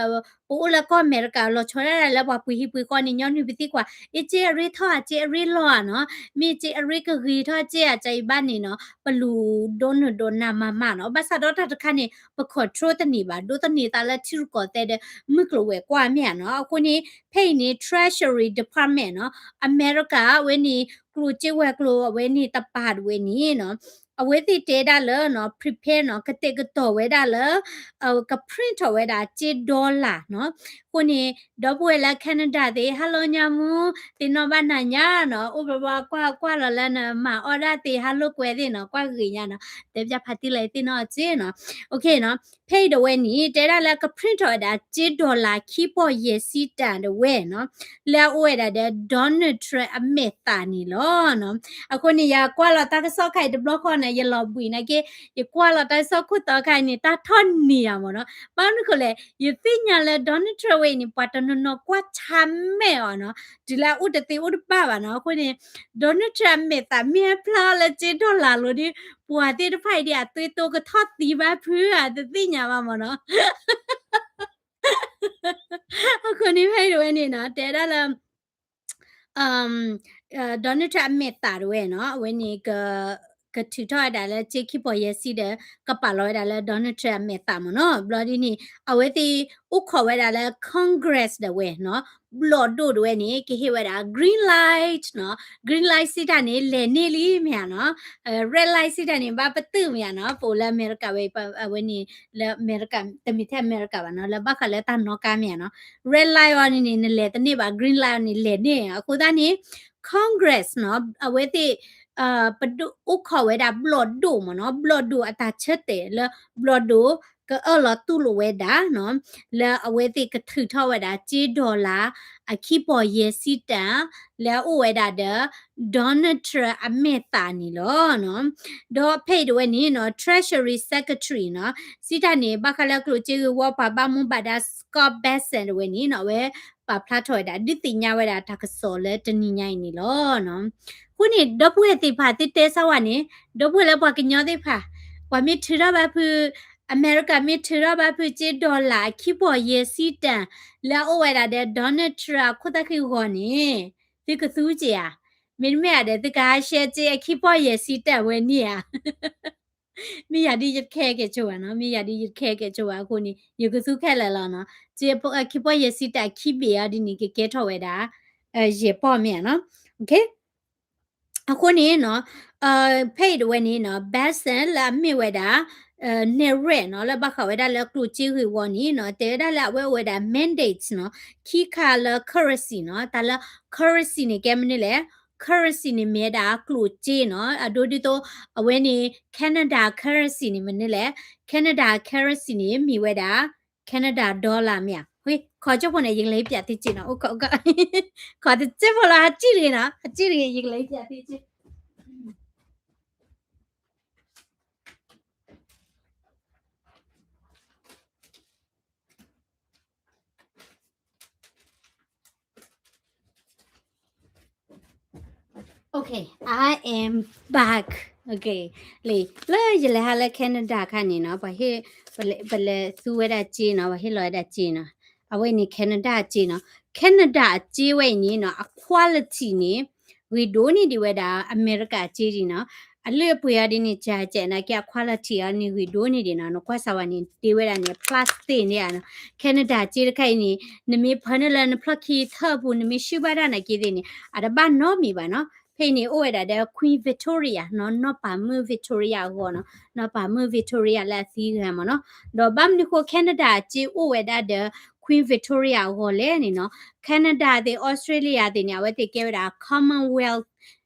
အိၣ်လၢကီၢ်အမဲရကၤ လီၤဆီဒၣ်တၢ်လၢပှၤပှ့ၤဟံၣ်ပှ့ၤဃီန့ၣ် ညီနုၢ်ပသံကွၢ် အ့ စ့အရ့ထီၣ်ဧါ စ့အရ့လီၤဧါနီၤ, မ့ၢ်စ့အရ့ကဂ့ၤထီၣ်စ့ဧါ စံးအံၤဘၣ်န့ၣ်နီၤ, ပလူၤဒိၣ်နုာ်ဒိၣ်နးမးမးနီၤ. ဘၣ်ဆၣ်ဒီးတၢ်တခါန့ၣ် ပ control တန့ၢ်ဘၣ်, ဒိးသန့ၤသးလၢထံရူၢ်ကီၢ်သဲးဒီး မုၢ်ကျိၤဝဲၤကွာ်မ့ၢ်ဧါနီၤ. အဃိန့ၣ် ဖဲအံၤန့ၣ် Treasury Department နီၤ, အမဲရကၤဝဲန့ၣ် ကျိၣ်စ့ဝဲၤကျိၤအဝဲန့ၣ်တပၤတဝဲန့ၣ်နီၤ, အဝဲသ့ၣ်တဲဒၣ်လၢနီၤ prepare နီၤ, ကတဲာ်ကတီၤဝဲဒၣ်လၢ က print ထီၣ်ဝဲဒၣ်စ့ dollar နီၤ. အဃိန့ၣ် ဒီပုၢ်ဝဲၢ်လၢ Canada သ့ၣ် hello ညါမူ, သ့ၣ်နီၣ်ဘၣ်နၤညါနီၤ, အိၣ်ဘျီဘျီကွၢ်ကွၢ်လီၤလၢနမၤအီၣ်ဒၣ်သ့ၣ် hello ကွဲးသ့ၣ်နီၤ, ကွၢ်ဂ့ၤညါနီၤ, တဲပၠၢ်ဖးတံၢ်လၢသ့ၣ်နီၣ်အီၤစ့နီၤ. အဃိနီၤ ဖဲအံၤတဝဲန့ၣ် တဲဒၣ်လၢက print ထီၣ်ဝဲဒၣ်စ့ dollar ခံပီၢ်ယဲၢ်ဆံတၢ်တဝဲနီၤ, လၢအအိၣ်ဝဲဒၣ်ဒီး Donald Trump အမဲာ်သၣ်န့ၣ်လီၤနီၤ. အဃိန့ၣ် ယကွၢ်လီၤတၢ်ကစီၣ်ခါအံၤတဘျီဃီန့ၣ် ယလီၤဘှံးနာ်က့, ယကွၢ်လီၤတၢ်ကစီၣ်ခိၣ်တီခါအံၤန့ၣ် တၢ်ထီၣ်န့ၢ်ယါမ့ၢ်နီၤ. ဘၣ်မနုၤဃိလဲၣ်, ယသ့ၣ်ညါလၢ Donald Trump ဝဲအံၤန့ၣ် ပှၤတနီၤနီၤကွၢ်ဆါမဲာ်အီၤနီၤ, တုၤလၢအအိၣ်တသ့အိၣ်တဘၣ်ဘၣ်နီၤ. အဃိန့ၣ် Donald Trump အမဲာ်သၣ်မ့ၢ်ဟဲဖျါအီၤလၢစ့ dollar လိၤဒီး ပှၤသ့ၣ်တဖၣ်အံၤဒ်အသွ့တိကထီၣ်သံဘၣ်ဖုဧါ တသ့ၣ်ညါဘၣ်မ့ၢ်နီၤ. အဃိန့ၣ်ဖဲအံၤတဝဲန့ၣ်နီၤ တဲဒၣ်လၢ Donald Trump အမဲာ်သးတဝဲနီၤ အဝဲန့ၣ် ကထုးထီၣ်ဝဲဒၣ်လၢစ့ခံပီၤယဲၢ်ဆံဒီး ကပာ်လီၤဝဲဒၣ်လၢ Donald Trump အမဲာ်သးမ့ၢ်နီၤ. ဘျီဒ်န့ၣ် အဝဲသ့ၣ်အိၣ်ခိးဝဲဒၣ်လၢ Congress ဒၣ်ဝဲနီၤ ဘျီၣ်ဒိၣ်တဝဲန့ၣ် ကဟ့ၣ်ဝဲဒၣ် green light နီၤ. Green light စံးတၢ်န့ၣ် လဲၤန့ၢ်လံမ့ၢ်ဧါနီၤ. Red light စံးတၢ်န့ၣ် ဘၣ်ပတုာ်မ့ၢ်ဧါနီၤ. ပအိၣ်လၢအမဲရကၤဝဲ အဝဲန့ၣ် လၢအမဲရကၤ တမ့ၢ်ထဲအမဲရကၤဘၣ်နီၤ လၢဘၣ်ဃးလၢတၢ်နီၣ်ကါမ့ၢ်ဧါနီၤ. Red light အီၤန့ၣ်န့ၣ် နလဲၤတန့ၢ်ဘၣ် green light အီၤန့ၣ် လဲၤန့ၢ်. အဃိသတးန့ၣ် Congress နီၤ အဝဲသ့ၣ် ပဒိၣ်အိၣ်ခိးဝဲဒၣ်ဘျီၣ်ဒိၣ်မ့ၢ်နီၤ ဘျီၣ်ဒိၣ်အတၢ်ဆၢတဲာ်လၢ ဘျီၣ်ဒိၣ် ကအၢၣ်လီၤတူၢ်လိာ်ဝဲဒၣ်နီၤ လၢအဝဲသ့ၣ်ကထုးထီၣ်ဝဲဒၣ် စ့ dollar အခံပီၤယဲၢ်ဆံတၢ် လၢအအိၣ်ဝဲဒၣ်ဒီး Donald Trump အမဲာ်သးန့ၣ်လီၤနီၤ. ဒီးဖဲအံၤတဝဲန့ၣ်နီၤ Treasury Secretary နီၤ စံးတၢ်န့ၣ် ဘၣ်ဃးလၢအကျိၣ်စ့ဂ့ၢ်ဝီပှၤဘၣ်မူဘၣ်ဒါ Scott Bessent တဝဲန့ၣ်နီၤ အဝဲပာ်ဖျါထီၣ်ဝဲဒၣ် ဒုးသ့ၣ်ညါဝဲဒၣ်တၢ်ကစီၣ်လၢတနံၤညါအံၤန့ၣ်လီၤ. အဃိန့ၣ် ဒီပုၢ်ဝဲၢ်သ့ၣ်တဖၣ်သုတဲစၢ်ဝဲန့ၣ် ဒီပုၢ်ဝဲၢ်လၢပှၤကညီသ့ၣ်တဖၣ် ပှၤမ့ၢ်ထုးထီၣ်ဘၣ်ဖုး အမဲရကၤမ့ၢ်ထုးထီၣ်ဘၣ်ဖုးစ့ dollar အခံပီၤယဲၢ်ဆံတၢ် လၢအအိၣ်ဝဲဒၣ်ဒီး Donald Trump အခိၣ်သၣ်ဃံဂီၤန့ၣ် သုကသူက့ၤဧါ. မ့တမ့ၢ်ဧါဒီး သုကဟးဆှဲစ့အခံပီၤယဲၢ်ဆံတၢ်ဝဲန့ၣ်ဧါ. မ့ၢ်ယၤဒ်ယတခဲကဲဆိဘၣ်နီၤ မ့ၢ်ယၤဒ်ယတခဲကဲဆိဘၣ်အဃိန့ၣ် ယကသူခဲလၢာ်လီၤနီၤ. စ့အခံပီၤယဲၢ်ဆံတၢ်ခံဘ့ၣ်အီၤဒ်န့ၣ် ကကဲထီၣ်ဝဲဒၣ် ယဲၢ်ပီၤမ့ၢ်ဧါနီၤ. အဃိန့ၣ်နီၤ ဖဲအံၤတဝဲန့ၣ်နီၤ Bessent လၢအမ့ၢ်ဝဲဒၣ် နဲၣ်ရွဲၣ်နီၤ လၢဘၣ်ဃးဝဲဒၣ်လၢကျိၣ်စ့ဂ့ၢ်ဝီန့ၣ်နီၤ တဲဝဲဒၣ်လၢအဝဲအိၣ်ဝဲဒၣ် mandate နီၤ ခံခါလၢ currency နီၤ တၢ်လၢ currency န့ၣ် ကဲမနုၤလဲၣ်. Currency န့ၣ် မ့ၢ်ဝဲဒၣ်ကျိၣ်စ့နီၤ အဒိဒ်သိး အဝဲန့ၣ် Canada currency န့ၣ်မနုၤလဲၣ်. Canada currency န့ၣ် မ့ၢ်ဝဲဒၣ် Canada dollar မ့ၢ်ဧါ. ခိးကၠိဖိန့ၣ် ယကလဲၤဟ့ၣ်ပၠးသုစ့နီၤ ခိးတစ့ဖိလီၤ ဟးစံၣ်တဂ့ၤနီၤ ဟးစံၣ်တဂ့ၤ ယကလဲၤဟ့ၣ်ပၠးသုစ့ Okay, I am back. Okay, လံ လၢယလဲၤဟးလၢ Canada ခါန့ၣ်နီၤ ပှၤဟ့ၣ် ပလဲၤ ပလဲၤသူဝဲဒၣ်စ့နီၤ ပှၤဟ့ၣ်လီၤဝဲဒၣ်စ့နီၤ အဝဲန့ၣ် Canada အစ့နီၤ Canada အစ့ဝဲအံၤန့ၣ်နီၤ အ quality န့ၣ် ဂ့ၤဒိၣ်န့ၢ်ဒံးဝဲဒၣ် အမဲရကၤအစ့ဒံးနီၤ အလုၢ်အပှ့ၤအီၤဒ်န့ၣ် ကကဲနာ်က့ အ quality အီၤန့ၣ် ဂ့ၤဒိၣ်န့ၢ်ဒံးနီၤ နကွၢ်စၢ်ဝဲန့ၣ် တ့ဝဲဒၣ်န့ၣ် plastic န့ၣ်ဧါနီၤ Canada အစ့တခါအံၤန့ၣ် နမ့ၢ်ဖၢနုာ်လၢနဖျီၣ်ခံထၢၣ်အပူၤ နမ့ၢ်ဆှုၣ်ဘၣ်တၢ်နာ်က့သ့ၣ်န့ၣ် အတဘၣ်နီတမံၤဘၣ်နီၤ ဖဲအံၤန့ၣ် အိၣ်ဝဲဒၣ်ဒီး Queen Victoria နီၤ နီၢ်ပၤမုၣ် Victoria အဂီၤနီၤ နီၢ်ပၤမုၣ် Victoria လၢအသံဂၤမ့ၢ်နီၤ ဒီးဘၣ်မနုၤဃိ Canada အစ့အိၣ်ဝဲဒၣ်ဒီး Queen Victoria အဂီၤလဲၣ်န့ၣ်နီၤ Canada သ့ၣ် Australia သ့ၣ်န့ၣ် အဝဲသ့ၣ်ကဲဝဲဒၣ် Commonwealth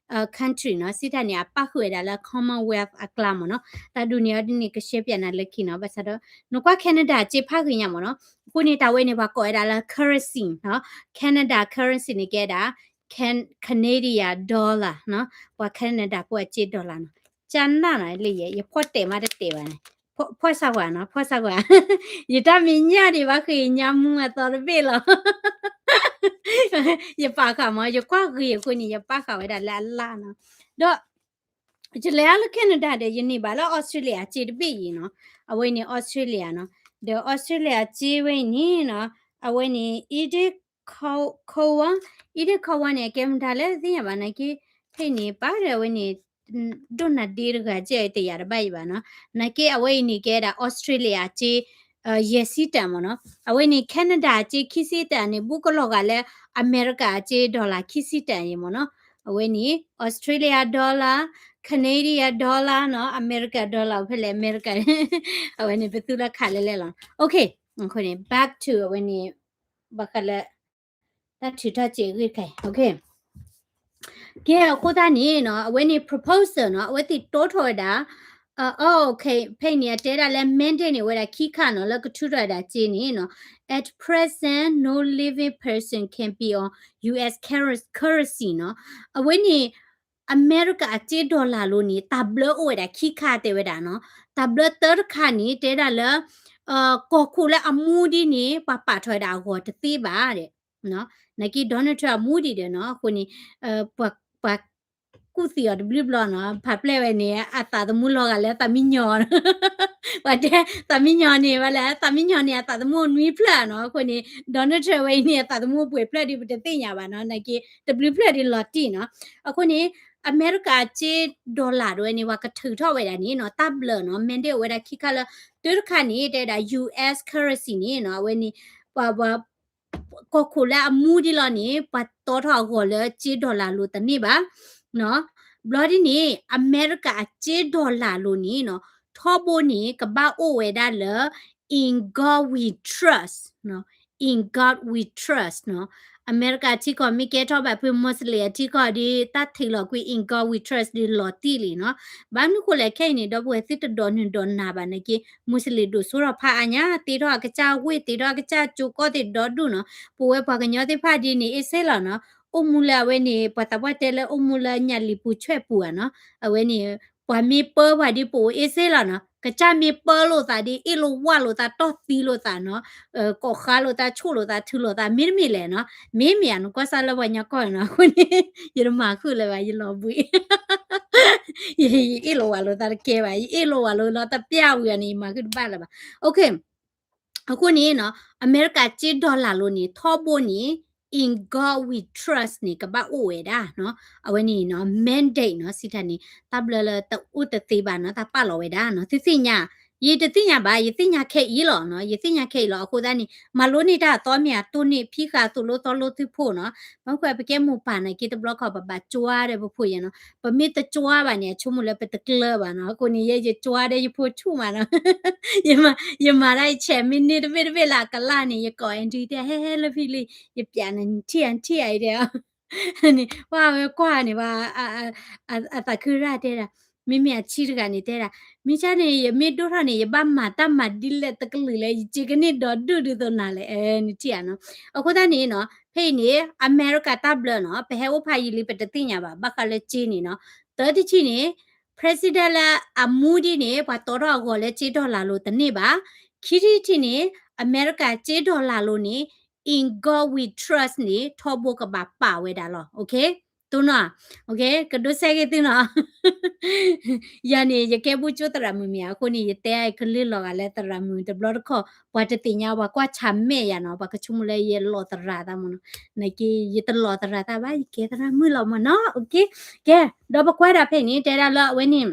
country နီၤ စံးတၢ်န့ၣ် အပၣ်ဃုာ်ဝဲဒၣ်လၢ Commonwealth အကျါမ့ၢ်နီၤ တၢ်ဒုးန့ၣ်အီၤဒ်န့ၣ် ကရှဲပၠးနၤလၢခံနီၤ ဘၣ်ဆၣ်ဒီး နကွၢ် Canada အစ့ဖးဂ့ၤညါမ့ၢ်နီၤ အဃိန့ၣ် တၢ်ဝဲန့ၣ် ပှၤကိးဝဲဒၣ်လၢ currency နီၤ Canada currency န့ၣ်ကဲဒၣ် Canadian dollar နီၤ ပှၤ Canada ဖိအစ့ dollar နီၤ ကၠါနၢ်နီၤ လၢယဲ ယဖီၣ်တဲာ်မးတတဲာ်ဘၣ်န့ၣ် ဖီၣ်ဆၣ်ကွၢ်နီၤ ဖီၣ်ဆၣ်ကွၢ် ယတၢ်မ့ၢ်ညၣ်ဒံးဘၣ်ဃ့ညါမူအသီတဘ့ၣ်လီၤ ယပာ်ဃာ်မး ယကွၢ်ဂ့ၤအဃိန့ၣ် ယပာ်ဃာ်ဝဲဒၣ်လၢအလၢ်နီၤ ဒီး ယလဲၤအါလၢ Canada ဒီး ယန့ၢ်ဘၣ်လၢ Australia အစ့တဘ့ၣ်အံၤနီၤ အဝဲန့ၣ် Australia နီၤ ဒီး Australia အစ့ဝဲအံၤန့ၣ်နီၤ အဝဲန့ၣ် Edith Cowan Edith Cowan န့ၣ် အကဲမတၤလဲၣ်သ့ၣ်ညါဘၣ်နာ်က့ ဖဲအံၤန့ၣ် ပာ်ဒီးအဝဲန့ၣ် ဒိၣ်နၤဒ့တဂၤကဲတယာ်တဘၣ်အံၤဘၣ်နီၤ နာ်က့အဝဲအံၤန့ၣ်ကဲဒၣ် Australia အစ့ ယဲၢ်ဆံတၢ်မ့ၢ်နီၤ အဝဲန့ၣ် Canada အစ့ခံဆံတၢ်န့ၣ် ဘူးကလီၤဂာ်လၢအမဲရကၤအစ့ dollar ခံဆံတၢ်အံၤမ့ၢ်နီၤ အဝဲန့ၣ် Australia dollar Canadian dollar နီၤ America dollar ဖဲလဲၣ် America အဝဲန့ၣ် ပသူလၢခးလဲၣ်လဲၣ်လီၤ okay အဃိန့ၣ် back to အဝဲန့ၣ် ဘၣ်ဃးလၢ တၢ်ထုးထီၣ်စ့အဂ့ၢ်တခါအံၤ okay ကဲအဃိသတးန့ၣ်နီၤ အဝဲန့ၣ် proposal နီၤ အဝဲသ့ၣ်တိထီၣ်ဝဲဒၣ် အ okay ဖဲအံၤန့ၣ် အတဲဒၣ်လၢ mandate န့ၣ် ဝဲဒၣ်ခံခါနီၤ လၢကထုးထီၣ်ဝဲဒၣ်စ့န့ၣ်နီၤ at present no living person can be on U S currency နီၤ အဝဲန့ၣ် အမဲရကၤအစ့ dollar လီၤန့ၣ် တၢ်ဘျၢအိၣ်ဝဲဒၣ်ခံခါတဲဝဲဒၣ်နီၤ တၢ်ဘျၢသၢတခါန့ၣ် တဲဒၣ်လၢ ကီၢ်ခိၣ်လၢအမူဒ်န့ၣ် ပှၤပာ်ထီၣ်ဝဲဒၣ်အဂီၢ်တသ့ဘၣ် နာ်က့ Donald Trump အမူဒံးဒီးနီၤ အဃိန့ၣ် ပှၤ ကူၣ်သံအီၤတဘျုးဘျီနီၤ, ဖးဖျဲၣ်ဝဲန့ၣ် အသးသမူလီၤဂာ်လၢသးမံညီၤ, ပှၤတဲသးမံညီၤန့ၣ် ဝဲလၢသးမံညီၤန့ၣ် အသးသမူနွံဖျၢၣ်နီၤ, အဃိန့ၣ် Donald Trump ဝဲအံၤန့ၣ် အသးသမူပှဲၤဖျၢၣ်ဒီး ပတသ့ၣ်ညါဘၣ်နီၤ, နာ်က့ တဘျုးဖျၢၣ်ဒီးလီၤတံၢ်နီၤ, အဃိန့ၣ် အမဲရကၤစ့ dollar တဝဲန့ၣ် ပှၤကထုးထီၣ်ဝဲဒၣ်န့ၣ်နီၤ, တၢ်ဘျၢနီၤ, mandate အိၣ်ဝဲဒၣ်ခံခါလၢ တၢတခါန့ၣ် တဲဒၣ် U S currency န့ၣ်နီၤ, အဝဲန့ၣ် ပှၤ ပှၤ ကီၢ်ခိၣ်လၢအမူဒံးလီၤန့ၣ် ပှၤတီထီၣ်အဂီၢ်လၢစ့ dollar လိၤတန့ၢ်ဘၣ်, ဘျီဒ်န့ၣ် အမဲရကၤအစ့ dollar လိၤန့ၣ်နီၤ, ထီဘိန့ၣ် ကဘၣ်အိၣ်ဝဲဒၣ်လၢ In God we trust, In God we trust နီၤ, အမဲရကၤထံကီၢ်မ့ၢ်ကဲထီၣ်ဘၣ်ဖု Muslim အထံကီၢ်ဒီး တၢ်ထံးလီၤကွံာ် In God we trust ဒီးလီၤတံၢ်လံနီၤ, ဘၣ်မနုၤဃိလဲၣ် ခဲအံၤန့ၣ် ဒီပုၢ်ဝဲၢ်သုတဒိးနုာ်ဒိးနၤဘၣ်နာ်က့ Muslim ဒိၣ်စိထီၣ်ဖးအါညါ သ့ထီၣ်အကစၢ်ဝ့ၢ် သ့ထီၣ်အကစၢ်ကၠိကီၢ်သ့ၣ်ဒီဒူၣ်နီၤ, ပဝဲပှၤကညီသ့ၣ်တဖၣ်ဒ်န့ၣ် အ့ၣ်စ့လီၤနီၤ, အိၣ်မူလၢအဝဲန့ၣ် ပှၤသးပှၢ်တဲလၢအိၣ်မူလၢညၣ်လံၤပူၤဆွဲၣ်ပူၤဧါနီၤ, အဝဲန့ၣ် ပှၤမ့ၢ်ပၢပှၤဒီးပအိၣ်အ့ၣ်စ့လီၤနီၤ, ကစၢ်မ့ၢ်ပၢလိာ်သးဒီး အ့ၣ်လိာ်ဝၢ်လိာ်သး တီၢ်သံလိာ်သးနီၤ, ကိးဃါလိာ်သး ဆိၣ်လိာ်သး ထုးလိာ်သး မ့တမ့ၢ်လဲၣ်နီၤ, မ့မ့ၢ်ဧါနီၤ ကွၢ်စၢ်လၢပှၤကညီကီၢ်နီၤ, အဃိန့ၣ် ယတမၤဃုာ်လၢၤဘၣ် ယလီၤဘှံး ယ ယအ့ၣ်လိာ်ဝၢ်လိာ်သးတကဲဘၣ်, ယအ့ၣ်လိာ်ဝၢ်လိာ်လီၤတပျၢ်ဝံၤအီၤန့ၣ် ယမၤဃုာ်တဘၣ်လၢၤဘၣ်, အဃိန့ၣ်နီၤ အမဲရကၤစ့ dollar လိၤန့ၣ် ထီဘိန့ၣ် In God we trust န့ၣ် ကဘၣ်အိၣ်ဝဲဒၣ်နီၤ, အဝဲန့ၣ်နီၤ mandate နီၤ စံးတၢ်န့ၣ် တၢ်ဘျၢလၢတအိၣ်တသ့ဘၣ်နီၤ တၢ်ပာ်လီၤဝဲဒၣ်နီၤ, သုသ့ၣ်ညါ, ယတသ့ၣ်ညါဘၣ် ယသ့ၣ်ညါခဲအံၤလီၤနီၤ, ယသ့ၣ်ညါခဲအံၤလီၤ, အဃိသတးန့ၣ် မၤလိန့ၢ်တၢ်အသီမ့ၢ်အတိၢ်န့ၢ် ဖံဃာ်သိၣ်လိသီလိသုးဖိနီၤ, ဘၣ်မနုၤဃိပကဲမိၢ်ပၢ်နာ်က့ တဘျီခီပဘၣ်ကွၢ်ဒီးပဖိယဲနီၤ, ပမ့ၢ်တကွၢ်ဘၣ်န့ၣ် အဆိကမိၣ်လၢပတကျၢၤဘၣ်နီၤ, အဃိန့ၣ် ယဲ ယကွၢ်ဒီးယဖိဆူၣ်မးနီၤ ယမၤ, ယမၤဒၣ်ယဆဲးမ့ၢ်န့ၢ်တဘ့ၣ်တဘ့ၣ်လၢအကလၢ်န့ၣ် ယကိး Andrew တဲ ဟဲဟဲလၢဖံလံ, ယပျးနၤ နထံၣ်ဧါ နထံၣ်ဧါ အံၤတဲ, န့ၣ် ပှၤဝဲကွၢ်န့ၣ် ပှၤ အသးခုရၣ်တဲဒၣ်, မ့မ့ၢ်အဆံးတဂၤန့ၣ်တဲဒၣ်, မ့ၢ်ကၢ်န့ၣ် ယမ့ၢ်ဒိၣ်ထီၣ်န့ၣ် ယဘၣ်မၤတၢ်မၤဒ်လဲၣ်တကလုာ်လဲၣ် ယစ့ကန့ၢ်ဒီဒူၣ်ဒ်သိးနၤလဲၣ်, နထံၣ်ဧါနီၤ, အဃိသတးန့ၣ်နီၤ ဖဲအံၤန့ၣ် အမဲရကၤတၢ်ဘျၢနီၤ ပဟဲအိၣ်ဖးယံာ်လံ ပတသ့ၣ်ညါဘၣ် ဘၣ်ဃးလၢစ့န့ၣ်နီၤ, တၢတထံၣ်န့ၣ် president လၢအမူဒံးန့ၣ် ပှၤတီထီၣ်အဂီၢ်လၢစ့ dollar လိၤတန့ၢ်ဘၣ်, ခံထံၣ်တထံၣ်န့ၣ် အမဲရကၤစ့ dollar လိၤန့ၣ် In God we trust န့ၣ် ထီဘိကဘၣ်ပာ်ဝဲဒၣ်လီၤ, သိနီၤ, ကဒိးစဲက့ၤသုနီၤ ယၤန့ၣ် ယကဲဘူၣ်ကၠိသရၣ်မုၣ်မ့ၢ်ဧါ, အဃိန့ၣ် ယတဲကလုၢ်လီၤဂာ်လၢသရၣ်မုၣ်တဘျီတခီၣ် ပှၤတသ့ၣ်ညါ ပှၤကွၢ်ဆၢၣ်မဲာ်ယၤနီၤ, ပှၤကဆိကမိၣ်လၢယလီၤသရၣ်သးမ့ၢ်နီၤ, နာ်က့ ယတလီၤသရၣ်သးဘၣ် ယကဲသရၣ်မုၣ်လီၤမ့ၢ်နီၤ, ကဲ, ဒီးပကွၢ်ဒၣ်ဖဲအံၤန့ၣ် တဲဒၣ်လၢအဝဲန့ၣ်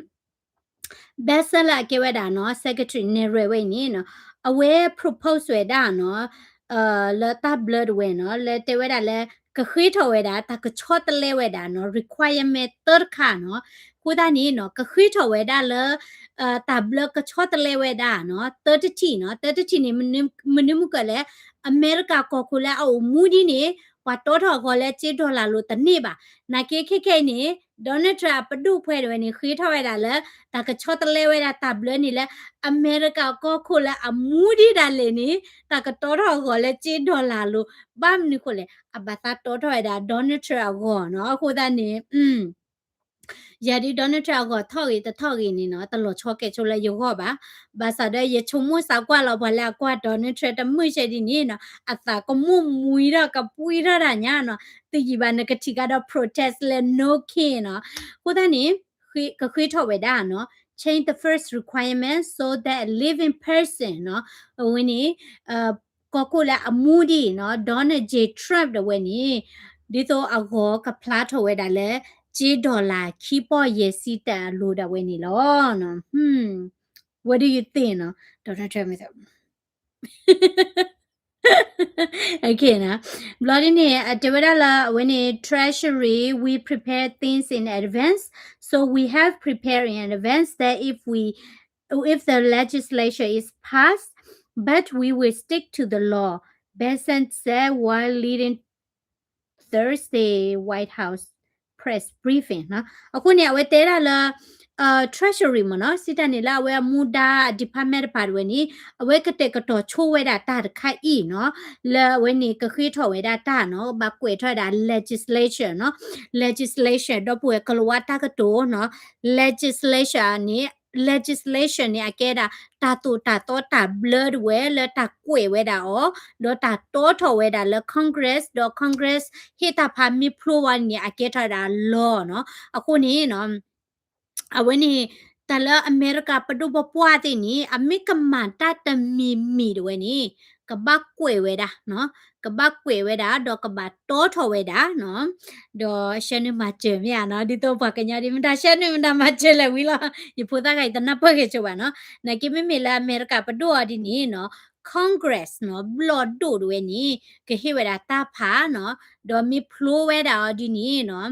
ဘဲစဲလၢအကဲဝဲဒၣ်နီၤ secretary နဲၣ်ရွဲၣ်ဝဲအံၤန့ၣ်နီၤ, အဝဲ propose ဝဲဒၣ်နီၤ, လၢတၢ်ဘျၢတဝဲနီၤ လၢတဲဝဲဒၣ်လၢ ကဃ့ထီၣ်ဝဲဒၣ် တၢ်ကဆီတလဲဝဲဒၣ်နီၤ requirement တၢတခါနီၤ, အဃိသတးန့ၣ်နီၤ ကဃ့ထီၣ်ဝဲဒၣ်လၢ တၢ်ဘျၢကဆီတလဲဝဲဒၣ်နီၤ တၢတထံၣ်နီၤ, တၢတထံၣ်န့ၣ် မနုၤမုၢ်ကၢၢ်လဲၣ်, အမဲရကၤကီၢ်ခိၣ်လၢအအိၣ်မူဒံးန့ၣ် ပှၤတီထီၣ်အဂီၢ်လၢစ့ dollar လိၤတန့ၢ်ဘၣ်, နာ်က့ခဲခဲအံၤန့ၣ် Donald Trump အပဒိၣ်ပှဲၤတဝဲန့ၣ် ဃ့ထီၣ်ဝဲဒၣ်လၢ တၢ်ကဆီတလဲဝဲဒၣ်တၢ်ဘျၢန့ၣ်လၢ အမဲရကၤကီၢ်ခိၣ်လၢအမူဒံးဒၣ်လဲာ်န့ၣ် တၢ်ကတီထီၣ်အဂီၢ်လၢစ့ dollar လိၤ, ဘၣ်မနုၤဃိလဲၣ် အဘၣ်သးတီထီၣ်ဝဲဒၣ် Donald Trump အဂီၢ်နီၤ, အဃိသတးန့ၣ် ယၤဒ် Donald Trump အဂီၢ်ထီၣ်ဂ့ၤတထီၣ်ဂ့ၤန့ၣ်နီၤ တလီၤဆီကဲဆိလၢယဂီၢ်ဘၣ်, ဘၣ်ဆၣ်ဒီးယဆိကမိၣ်စးကွၢ်လီၤ ပှၤလၢအကွၢ် Donald Trump တမုၢ်ဆဲးဒ်န့ၣ်နီၤ အသးကမိၣ်မှံထီၣ်ကပှံထီၣ်တၢ်ညါနီၤ, တယံာ်ဘၣ်နကထံၣ်ကဒီး protest လၢ no can နီၤ, အဃိသတးန့ၣ် ကဃ့ထီၣ်ဝဲဒၣ်နီၤ change the first requirement so that a living person နီၤ, အဝဲန့ၣ် ကီၢ်ခိၣ်လၢအမူဒံးနီၤ Donald J Trump တဝဲန့ၣ် ဒ်သိးအဂီၢ်ကဖျါထီၣ်ဝဲဒၣ်လၢ စ့ dollar ခံပီၢ်ယဲၢ်ဆံတၢ်အလိၤဒၣ်ဝဲန့ၣ်လီၤ. What do you think နီၤ Donald Trump Okay နီၤ, ဘျီဒ်န့ၣ် အတဲဝဲဒၣ်လၢအဝဲန့ၣ် Treasury, we prepare things in advance, so we have prepared in advance that if we, if the legislation is passed, but we will stick to the law, Bessent said while leading Thursday White House press briefing နီၤ, အဃိန့ၣ် အဝဲတဲဒၣ်လၢ Treasury မ့ၢ်နီၤ စံးတၢ်န့ၣ်လၢအဝဲအမူဒါ department တပၤတဝဲန့ၣ် အဝဲကတဲာ်ကတီၤဆိဝဲဒၣ်တၢ်တခါအံၤနီၤ လၢအဝဲန့ၣ်ကဃ့ထီၣ်ဝဲဒၣ်တၢ်နီၤ ဘၣ်ကွဲးထီၣ်ဝဲဒၣ် legislation နီၤ legislation ဒီပုၢ်ဝဲၢ်ကလၤဝါတၢ်ကတိၤနီၤ legislation န့ၣ် legislation န့ၣ် အကဲဒၣ် တၢ်သိၣ်တၢ်သီတၢ်ဘျၢတဝဲလၢတၢ်ကွဲးဝဲဒၣ်အီၤ, ဒီးတၢ်တီထီၣ်ဝဲဒၣ်လၢ Congress, ဒီး Congress ဟ့ၣ်တၢ်ဖးမ့ၢ်ဖျိဝဲန့ၣ် အကဲထီၣ်ဝဲဒၣ် law နီၤ. အဃိန့ၣ်နီၤ အဝဲန့ၣ် တၢ်လၢအမဲရကၤပဒိၣ်ပပှၢ်သ့ၣ်န့ၣ် အမ့ၢ်ကမၤတၢ်တမံၤမံၤတဝဲန့ၣ် ကဘၣ်ကွဲးဝဲဒၣ်နီၤ, ကဘၣ်ကွဲးဝဲဒၣ် ဒီးကဘၣ်တီထီၣ်ဝဲဒၣ်နီၤ. ဒီးရှဲနုာ်မၤစၢၤမ့ၢ်ဧါနီၤ, ဒ်သိးပှၤကညီဒ် မတၤရှဲနုာ် မတၤမၤစၢၤလဲၣ်ဝံၤလီၤ. ယဖိသၣ်ခါအံၤတနၢ်ပၢၢ်ဂ့ၤဆိဘၣ်နီၤ. နာ်က့မ့မ့ၢ်လၢအမဲရကၤပဒိၣ်အီၤဒ်န့ၣ်နီၤ Congress နီၤ ဘျီၣ်ဒိၣ်တဝဲန့ၣ် ကဟ့ၣ်ဝဲဒၣ်တၢ်ဖးနီၤ, ဒီးမ့ၢ်ဖျိဝဲဒၣ်အီၤဒ်န့ၣ်နီၤ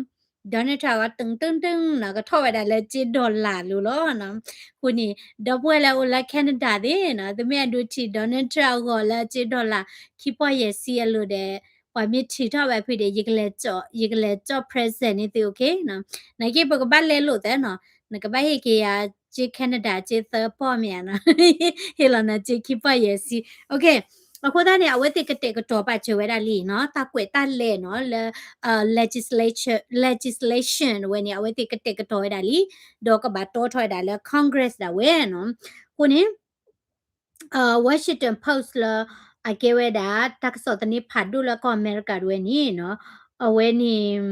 Donald Trump အီၤ တုင်တုင်တုင်နီၤ ကထီၣ်ဝဲဒၣ်လၢစ့ dollar လိၤလီၤနီၤ. အဃိန့ၣ် ဒီပုၢ်ဝဲၢ်လၢအိၣ်လၢ Canada သ့ၣ်နီၤ သုမ့ၢ်အဲၣ်ဒိးထံၣ် Donald Trump အဂီၤလၢစ့ dollar ခံပီၢ်ယဲၢ်ဆံအလိၤဒီး ပှၤမ့ၢ်ထုးထီၣ်ဝဲဖုဒီး ယကလဲၤကၠီၣ် ယကလဲၤကၠီၣ် present န့ၢ်သု okay နီၤ. နာ်က့ပကဘၣ်လဲလိာ်သးနီၤ, နကဘၣ်ဟ့ၣ်က့ၤယၤစ့ Canada စ့သၢပီၢ်မ့ၢ်ဧါနီၤ, ဟ့ၣ်လီၤနၤစ့ခံပီၢ်ယဲၢ်ဆံ okay. အဃိသတးန့ၣ် အဝဲသ့ၣ်ကတဲာ်ကတီၤပာ်စၢၤဝဲဒၣ်လံနီၤ, တၢ်ကွဲးတၢ်လဲၤနီၤ လၢ legislation, legislation ဝဲန့ၣ် အဝဲသ့ၣ်ကတဲာ်ကတီၤဝဲဒၣ်လံ, ဒီးကဘၣ်တီထီၣ်ဝဲဒၣ်လၢ Congress ဒၣ်ဝဲနီၤ. အဃိန့ၣ် Washington Post လၢ အကဲဝဲဒၣ် တၢ်ကစီၣ်သန့ဖးဒိၣ်လၢကီၢ်အမဲရကၤတဝဲန့ၣ်နီၤ, အဝဲန့ၣ်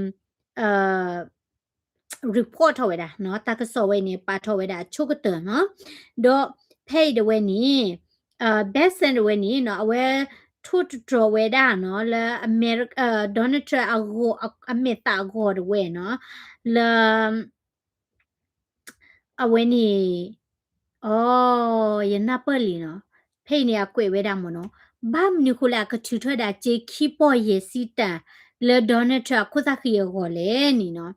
report ထီၣ်ဝဲဒၣ်နီၤ, တၢ်ကစီၣ်ဝဲန့ၣ် ပာ်ထီၣ်ဝဲဒၣ်အဆိကတၢၢ်နီၤ, ဒီးဖဲအံၤတဝဲန့ၣ် Bessent တဝဲန့ၣ်နီၤ အဝဲထိၣ်သတြီၤဝဲဒၣ်နီၤ လၢအမဲရ Donald Trump အဂီၤ အမဲာ်သၣ်အဂီၤတဝဲနီၤ, လၢ အဝဲန့ၣ် အိ ယနၢ်ပၢၢ်လံနီၤ, ဖဲအံၤန့ၣ်အကွဲးဝဲဒၣ်မ့ၢ်နီၤ, ဘၣ်မနုၤဃိလၢအကထုးထီၣ်ဝဲဒၣ်စ့ခံပီၢ်ယဲၢ်ဆံတၢ် လၢ Donald Trump အခိၣ်သၣ်ဃံးအဂီၤလဲၣ်န့ၣ်နီၤ.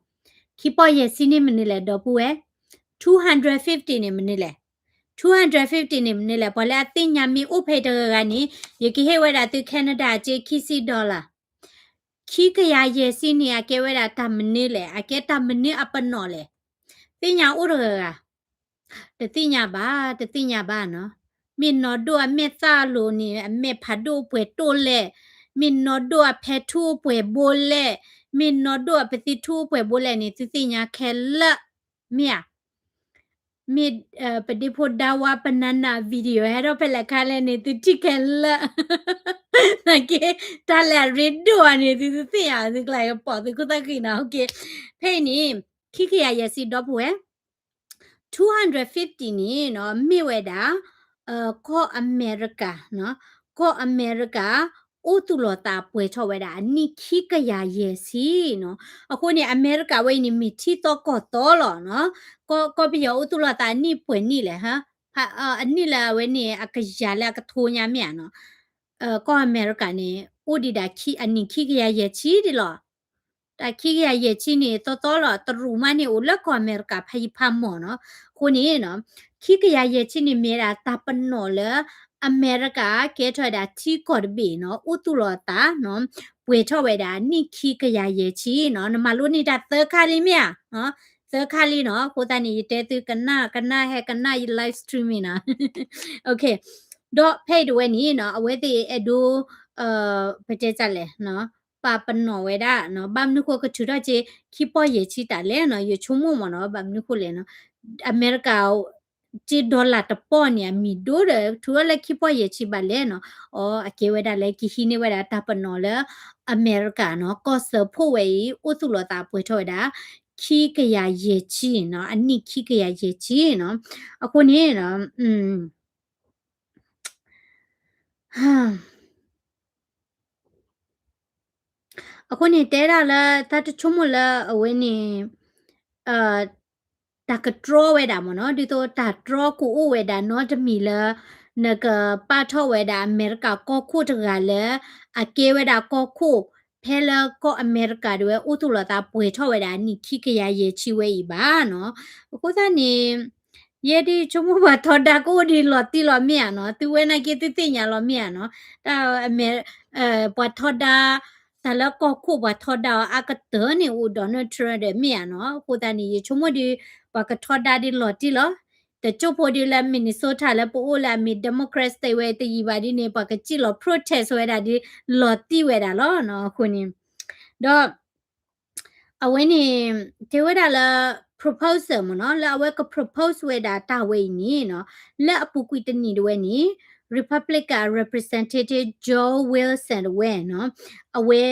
ခံပီၢ်ယဲၢ်ဆံန့ၣ်မနုၤလဲၣ် ဒီပုၢ်ဝဲၢ်, two hundred fifty န့ၣ်မနုၤလဲၣ်, two hundred fifty န့ၣ်မနုၤလဲၣ်, ပှၤလၢအသ့ၣ်ညါမ့ၢ်အိၣ်ဖဲတဂၤဂၤန့ၣ် ယကဟ့ၣ်ဝဲဒၣ်သု Canada စ့ခံဆံ dollar ခံကယၤယဲၢ်ဆံန့ၣ် အကဲဝဲဒၣ်တၢ်မနုၤလဲၣ်, အကဲတၢ်မနုၤအပနီၣ်လဲၣ်, သ့ၣ်ညါအိၣ်တဂၤဂၤ, တသ့ၣ်ညါဘၣ်, တသ့ၣ်ညါဘၣ်နီၤ. မ့ၢ်နီၢ်ဒိၣ်အမဲာ်သၣ်လိၤန့ၣ် အမဲာ်ဖးဒိၣ်အိၣ်ပှဲၤတိၢ်လဲၣ်, မ့ၢ်နီၢ်ဒိၣ်အဖဲထူအိၣ်ပှဲၤဘိလဲၣ်, မ့ၢ်နီၢ်ဒိၣ်အပသံထူအိၣ်ပှဲၤဘိလဲၣ်န့ၣ် သုသ့ၣ်ညါခဲလၢာ်, မ့ၢ်ဧါ. မ့ၢ် ပဒ့ဖိဒါဝါ banana video ဟဲထီၣ်ဖဲလဲၣ်ခါလဲၣ်န့ၣ် သုထံၣ်ခဲလၢာ်, နာ်က့ တၢ်လၢအရ့ဒိၣ်အီၤန့ၣ် သုသ့ၣ်ညါ သုကျါကပိာ်သုခိၣ်သၣ်ဃံနီၤ, okay. ဖဲအံၤန့ၣ် ခံကယၤယဲၢ်ဆံ ဒီပုၢ်ဝဲၢ် two hundred fifty န့ၣ်နီၤ မ့ၢ်ဝဲဒၣ် ကီၢ်အမဲရကၤနီၤ, ကီၢ်အမဲရကၤ အိၣ်သူၣ်လီၤသးပှဲၤထီၣ်ဝဲဒၣ်အနံၣ်ခံကယၤယဲၢ်ဆံနီၤ. အဃိန့ၣ် အမဲရကၤဝဲအံၤန့ၣ် မ့ၢ်ထံသီကီၢ်သီလီၤနီၤ. ကီၢ် ကီၢ်ပယီၤအိၣ်သူၣ်လီၤသးအနံၣ်ပှဲၤနံၣ်လဲၣ်, အနံၣ်လၢအဝဲန့ၣ် အကယၤလၢအကထိညါမ့ၢ်ဧါနီၤ. ကီၢ်အမဲရကၤန့ၣ် အိၣ်ဒံးဒၣ်အနံၣ်ခံကယၤယဲၢ်ဆံဒံးလီၤ. တၢ်ခံကယၤယဲၢ်ဆံန့ၣ် သီသီလီၤ, တရူးမးန့ၣ် အိၣ်လၢကီၢ်အမဲရကၤဖးယံၤဖးမီၢ်နီၤ. အဃိန့ၣ်နီၤ ခံကယၤယဲၢ်ဆံန့ၣ် မ့ၢ်ဝဲဒၣ်တၢ်ပနီၣ်လၢ အမဲရကၤကဲထီၣ်ဝဲဒၣ်ထံကီၢ်တဘ့ၣ်နီၤ, အိၣ်သူၣ်လီၤသးနီၤ, ပှဲၤထီၣ်ဝဲဒၣ်အနံၣ်ခံကယၤယဲၢ်ဆံနီၤ. နမၤလိန့ၢ်တၢ်သၢခါလံမ့ၢ်ဧါ, သၢခါလံနီၤ. အဃိသတးန့ၣ် ယတဲသုကနၣ်ကနၣ်ဟဲကနၣ်ယ live streaming နီၤ. Okay, ဒီးဖဲအံၤတဝဲန့ၣ်နီၤ အဝဲသ့ၣ်အဲၣ်ဒိး ပတဲတၢ်လဲၣ်နီၤ, ပာ်ပနီၣ်ဝဲဒၣ်နီၤ, ဘၣ်မနုၤဃိကထုးထီၣ်စ့ခံပီၢ်ယဲၢ်ဆံတၢ်လဲၣ်နီၤ, ယဆိကမိၣ်မ့ၢ်နီၤ, ဘၣ်မနုၤဃိလဲၣ်နီၤ, အမဲရကၤ စ့ dollar တပီၢ်န့ၣ် အမံၤဒိၣ်ဒီး ထုးထီၣ်လၢခံပီၢ်ယဲၢ်ဆံဘၣ်လဲၣ်နီၤ, အကဲဝဲဒၣ်လၢကဟံးန့ၢ်ဝဲဒၣ်တၢ်ပနီၣ်လၢ အမဲရကၤနီၤ, ကီၢ်စၢဖှိၣ်ဝဲအံၤ အိၣ်သူၣ်လီၤသးပှဲၤထီၣ်ဝဲဒၣ် ခံကယၤယဲၢ်ဆံနီၤ, အနံၣ်ခံကယၤယဲၢ်ဆံနီၤ. အဃိန့ၣ်နီၤ အဃိန့ၣ် တဲဒၣ်လၢ တၢ်တဆိကမိၣ်လၢအဝဲန့ၣ် တၢ်ကတြီဝဲဒၣ်မ့ၢ်နီၤ, ဒ်သိးတၢ်တြီကအိၣ်ဝဲဒၣ်နီတမံၤလၢ နကပာ်ထီၣ်ဝဲဒၣ်အမဲရကၤကီၢ်ခိၣ်တဂၤလၢ အကဲဝဲဒၣ်ကီၢ်ခိၣ် ဖဲလၢကီၢ်အမဲရကၤဒၣ်ဝဲအိၣ်သူၣ်လီၤသးပှဲၤထီၣ်ဝဲဒၣ်အနံၣ်ခံကယၤယဲၢ်ဆံဝဲအံၤဘၣ်နီၤ. အဃိသတးန့ၣ် ယဲဒၣ်ဆိကမိၣ်ပှၤထီဒါကအိၣ်ဒံးလီၤတံၢ်လီၤမ့ၢ်ဧါနီၤ, သုဝဲနာ်က့သုသ့ၣ်ညါလီၤမ့ၢ်ဧါနီၤ, တၢ်အမဲ ပှၤထီဒါ တၢ်လၢကီၢ်ခိၣ်ပှၤထီဒါအီၤအကတၢၢ်န့ၣ် အိၣ် Donald Trump ဒီးမ့ၢ်ဧါနီၤ. အဃိသတးန့ၣ် ယဆိကမိၣ်ဒီး ပှၤကထီဒါဒ်လီၤတံၢ်လီၤ. တကၠိၢ်ဖိဒ်လၢ Minnesota လၢပအိၣ်လၢအမ့ၢ် Democrat state ဝဲတယံာ်ဘၣ်ဒ်န့ၣ် ပှၤကစံၣ်လီၤ protest ဝဲဒၣ်ဒ်လီၤတံၢ်ဝဲဒၣ်လီၤနီၤ. အဃိန့ၣ် ဒီး အဝဲန့ၣ် တဲဝဲဒၣ်လၢ proposal မ့ၢ်နီၤ, လၢအဝဲက propose ဝဲဒၣ်တၢ်ဝဲအံၤန့ၣ်နီၤ, လၢအပူၤကွံာ်တနံၣ်တဝဲန့ၣ် Republican Representative Joe Wilson တဝဲနီၤ, အဝဲ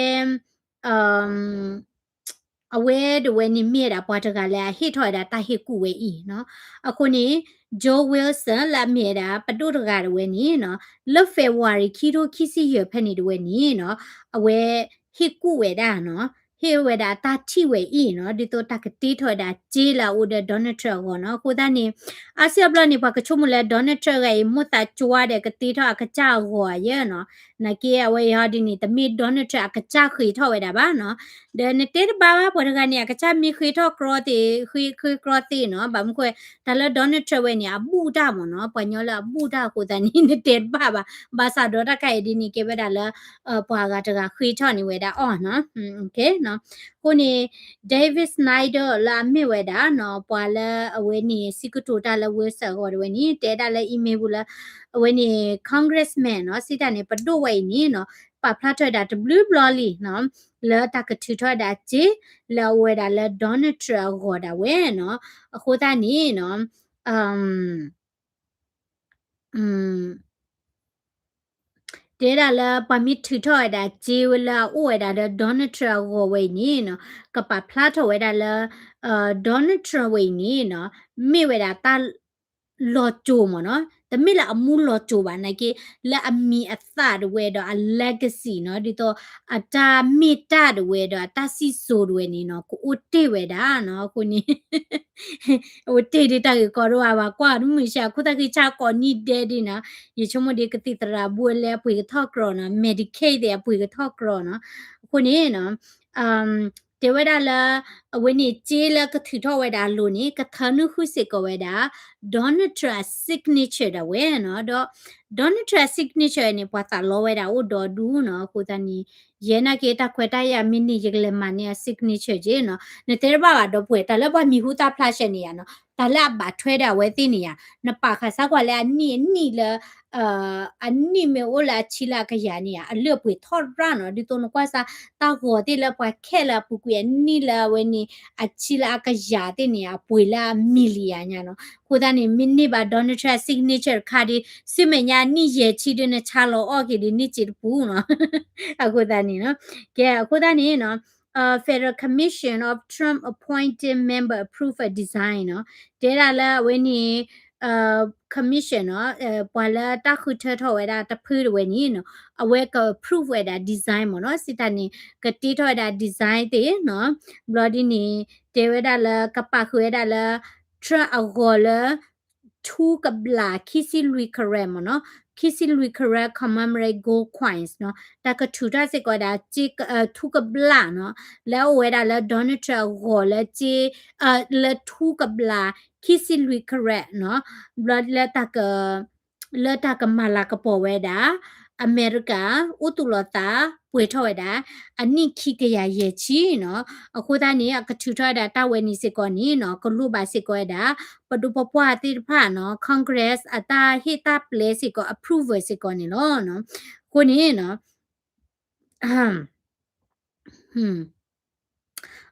အဝဲတဝဲန့ၣ်မ့ၢ်ဝဲဒၣ်ပှၤတဂၤလၢအဟ့ၣ်ထီၣ်ဝဲဒၣ်တၢ်ဟ့ၣ်ကူၣ်ဝဲအံၤနီၤ. အဃိန့ၣ် Joe Wilson လၢအမ့ၢ်ဝဲဒၣ် ပဒိၣ်တဂၤတဝဲန့ၣ်နီၤ, လၢ February ခံထိခံဆံယဲၢ်ဖဲန့ၣ်တဝဲန့ၣ်နီၤ, အဝဲဟ့ၣ်ကူၣ်ဝဲဒၣ်နီၤ, ဟ့ၣ်ဝဲဒၣ်တၢ်ထံၣ်ဝဲအံၤနီၤ, ဒ်သိးတၢ်ကတ့ထီၣ်ဝဲဒၣ်စ့လၢအအိၣ်ဒီး Donald Trump အဂီၢ်နီၤ. အဃိသတးန့ၣ် အါစုအါဘျီန့ၣ် ပှၤကဆိကမိၣ်လၢ Donald Trump ဂၤအံၤ မိၣ်သးကၠွါဒီးကတ့ထီၣ်အကစၢ်အဂီၤဧါနီၤ. နာ်က့အဝဲအံၤဟီဒ်န့ၣ် တမ့ၢ် Donald Trump အကစၢ်ဃ့ထီၣ်ဝဲဒၣ်ဘၣ်နီၤ. ဒီးနတဲတဘၣ်ဘၣ် ပှၤတဂၤန့ၣ် အကစၢ်မ့ၢ်ဃ့ထီၣ်ကြီသ့ၣ် ဃ့ ဃ့ကြီသ့ၣ်နီၤ, ဘၣ်မနုၤဃိ တၢ်လၢ Donald Trump ဝဲန့ၣ် အဘူၣ်တၢ်မ့ၢ်နီၤ, ပှၤညီလၢအဘူၣ်တၢ်အဃိသတးန့ၣ် နတဲတဘၣ်ဘၣ်, ဘၣ်ဆၣ်ဒီးတၢ်ခါအံၤဒ်န့ၣ် ကဲဝဲဒၣ်လၢ ပှၤဂၤတဂၤဃ့ထီၣ်န့ၢ်ဝဲဒၣ်အီၤနီၤ. အဃိန့ၣ် David Snyder လၢအမ့ၢ်ဝဲဒၣ်နီၤ ပှၤလၢအဝဲန့ၣ် စံးကတိၤတၢ်လၢ Wilson အဂီၢ်တဝဲန့ၣ် တဲဒၣ်လၢ email ပူၤလၢ အဝဲန့ၣ် congressman နီၤ, စံးတၢ်န့ၣ် ပဒိၣ်ဝဲအံၤန့ၣ်နီၤ ပာ်ဖျါထီၣ်ဝဲဒၣ်တဘျုးဘျီလံနီၤ, လၢတၢ်ကထုးထီၣ်ဝဲဒၣ်စ့ လၢအအိၣ်ဝဲဒၣ်လၢ Donald Trump အဂီၢ်ဒၣ်ဝဲနီၤ. အဃိသတးန့ၣ်နီၤ တဲဒၣ်လၢပှၤမ့ၢ်ထုးထီၣ်ဝဲဒၣ်စ့ဝဲလၢအအိၣ်ဝဲဒၣ်လၢ Donald Trump အဂီၢ်ဝဲအံၤန့ၣ်နီၤ, ကပာ်ဖျါထီၣ်ဝဲဒၣ်လၢ Donald Trump ဝဲအံၤန့ၣ်နီၤ မ့ၢ်ဝဲဒၣ်တၢ်လီၤစိၤမ့ၢ်နီၤ, တမ့ၢ်လၢအမူလီၤစိၤဘၣ်နာ်က့ လၢအမံၤအသၣ်တဝဲဒီးအ legacy နီၤ, ဒ်သိးအတၢ်မ့ၢ်တၢ်တဝဲဒီးအတၢ်စံၣ်စိၤတဝဲန့ၣ်နီၤ ကအိၣ်တ့ၢ်ဝဲဒၣ်နီၤ. အဃိန့ၣ် အိၣ်တ့ၢ်ဒ်တၢ်ဂ့ၢ်ကီဒိၣ်အါဘၣ် ကွၢ်တမုာ်ဆှး ခိၣ်သၣ်ဃံဆၣ်ကိးနံၣ်ဒဲးဒ်နီၤ, ယဆိကမိၣ်ဒ်ကသံၣ်သရၣ်ဘိလၢအပှ့ၤကထီၣ်ကြီနီၤ, Medicaid သ့ၣ်အပှ့ၤကထီၣ်ကြီနီၤ. အဃိန့ၣ်နီၤ တဲဝဲဒၣ်လၢ အဝဲန့ၣ်စ့လၢကထုးထီၣ်ဝဲဒၣ်အလိၤန့ၣ် ကထၢနုာ်ဃုာ်စ့ၢ်ကီးဝဲဒၣ် Donald Trump အ signature ဒၣ်ဝဲနီၤ, ဒီး Donald Trump အ signature န့ၣ် ပှၤသးလီဝဲဒၣ်အိၣ်ဒီဒူနီၤ. အဃိသတးန့ၣ် ယဲနာ်က့တၢ်ခွဲးတၢ်ယာ်မ့ၢ်န့ၢ် ယကလဲၤမၤန့ၢ်အ signature က့နီၤ. နတဲတဘၣ်ဘၣ်ဒီပုၢ်ဝဲၢ် တၢ်လၢပှၤမံၤဟူသၣ်ဖျါဆှဲန့ၣ်ယါနီၤ, တၢ်လၢအဘၣ်ထွဲဒီးအဝဲသ့ၣ်န့ၣ်ယါ, နပာ်ဃာ်စၢ်ကွၢ်လၢအနံၣ်အနံၣ်လၢ အနံၣ်မ့ၢ်အိၣ်လၢအဆံလၢအကယၤန့ၣ်ဧါ အလုၢ်အပှ့ၤထီၣ်ရၣ်နီၤ, ဒ်သိးနကွၢ်စၢ် တၢ်ဂီၤသ့ၣ်လၢပှၤခဲလၢာ်အပူၤကွံာ်အနံၣ်လၢအဝဲန့ၣ် အဆံလၢအကယၤသ့ၣ်န့ၣ် အပှ့ၤလၢအ million ညါနီၤ. အဃိသတးန့ၣ် မ့ၢ်န့ၢ်ဘၣ် Donald Trump signature တခါဒီး ဆူမဲာ်ညါအနံၣ်ယဲၢ်ဆံဒီးနဆါလီၤအီၣ်က့ၤဒီးန့ၢ်စ့တပူၤနီၤ. အဃိသတးန့ၣ်နီၤ ကဲ အဃိသတးန့ၣ်နီၤ Federal Commission of Trump Appointed Member Approve a Design နီၤ, တဲဒၣ်လၢအဝဲန့ၣ် commission နီၤ, ပှၤလၢတၢ်ဃုထၢထီၣ်ဝဲဒၣ်တဖုတဝဲန့ၣ်နီၤ, အဝဲက approve ဝဲဒၣ် design မ့ၢ်နီၤ, စံးတၢ်န့ၣ် ကတ့ထီၣ်ဝဲဒၣ် design သ့ၣ်နီၤ, ဘျီဒ်န့ၣ် တဲဝဲဒၣ်လၢကပာ်ဃုာ်ဝဲဒၣ်လၢ Trump အဂီၤလၢ ထူကဘျၣ်ခံဆံလွံၢ် carat မ့ၢ်နီၤ, ခံဆံလွံၢ် carat commemorate gold coins နီၤ, တၢ်ကထုးထီၣ်စ့ၢ်ကီးဒၣ် ထူကဘျၣ်နီၤ, လၢအအိၣ်ဝဲဒၣ်လၢ Donald Trump အဂီၤလၢ လၢထူကဘျၣ်ခံဆံလွံၢ် carat နီၤ, ဘျီလၢတၢ်က လၢတၢ်ကမၤလၤကပီၤဝဲဒၣ် အမဲရကၤ အိၣ်သူၣ်လီၤသး ပှဲၤထီၣ်ဝဲဒၣ် အနံၣ်ခံကယၤယဲၢ်ဆံနီၤ, အဃိသတးန့ၣ် အကထုးထီၣ်ဝဲဒၣ်တၢ်ဝဲန့ၣ်စ့ၢ်ကီးန့ၣ်နီၤ ကလိၣ်ဘၣ်စ့ၢ်ကီးဝဲဒၣ် ပဒိၢ်ပပှၢ်သ့ၣ်တဖၣ်နီၤ Congress အတၢ်ဟ့ၣ်တၢ်ပျဲစ့ၢ်ကီး approval စ့ၢ်ကီးန့ၣ်လီၤ. အဃိန့ၣ်နီၤ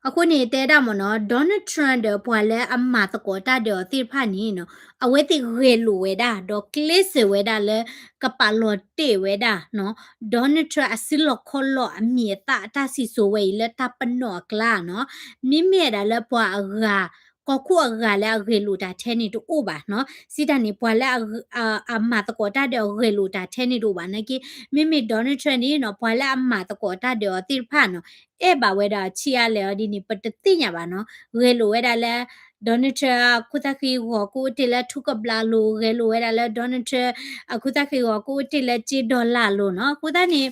အဃိန့ၣ်တဲဒၣ်မ့ၢ်နီၤ Donald Trump ဒီးပှၤလၢအမၤသကိးတၢ်ဒီးအီၤသ့ၣ်တဖၣ်န့ၣ်နီၤ အဝဲသ့ၣ်ဂဲၤလိာ်ဝဲဒၣ် ဒီးကျဲးစၢးဝဲဒၣ်လၢ ကပာ်လီၤတဲာ်ဝဲဒၣ်နီၤ Donald Trump အစုလီၢ်ခီၣ်လီၢ်အမံၤအသၣ်အတၢ်စံၣ်စိၤဝဲအံၤလၢတၢ်ပနီၣ်အကျါနီၤ မ့မ့ၢ်ဝဲဒၣ်လၢပှၤအဂၤ ကီၢ်ခိၣ်အဂၤလၢအဂဲၤလိာ်တၢ်ထဲန့ၣ်တအိၣ်ဘၣ်နီၤ စံးတၢ်န့ၣ် ပှၤလၢအမၤသကိးတၢ်ဒီးအီၤဂဲၤလိာ်တၢ်ထဲန့ၣ်တအိၣ်ဘၣ်နာ်က့ မ့မ့ၢ် Donald Trump န့ၣ်နီၤ ပှၤလၢအမၤသကိးတၢ်ဒီးအီၤသ့ၣ်တဖၣ်နီၤ အဲၣ်ဘၣ်ဝဲဒၣ်အဆံးအါလဲၣ်အီၤဒ်န့ၣ် ပတသ့ၣ်ညါဘၣ်နီၤ ဂဲၤလိာ်ဝဲဒၣ်လၢ Donald Trump အခိၣ်သၣ်ဃံဂီၤကအိၣ်တ့ၢ်လၢထူကဘျၣ်လိၤ ဂဲၤလိာ်ဝဲဒၣ်လၢ Donald Trump အခိၣ်သၣ်ဃံဂီၤကအိၣ်တ့ၢ်လၢစ့ dollar လိၤနီၤ အဃိသတးန့ၣ်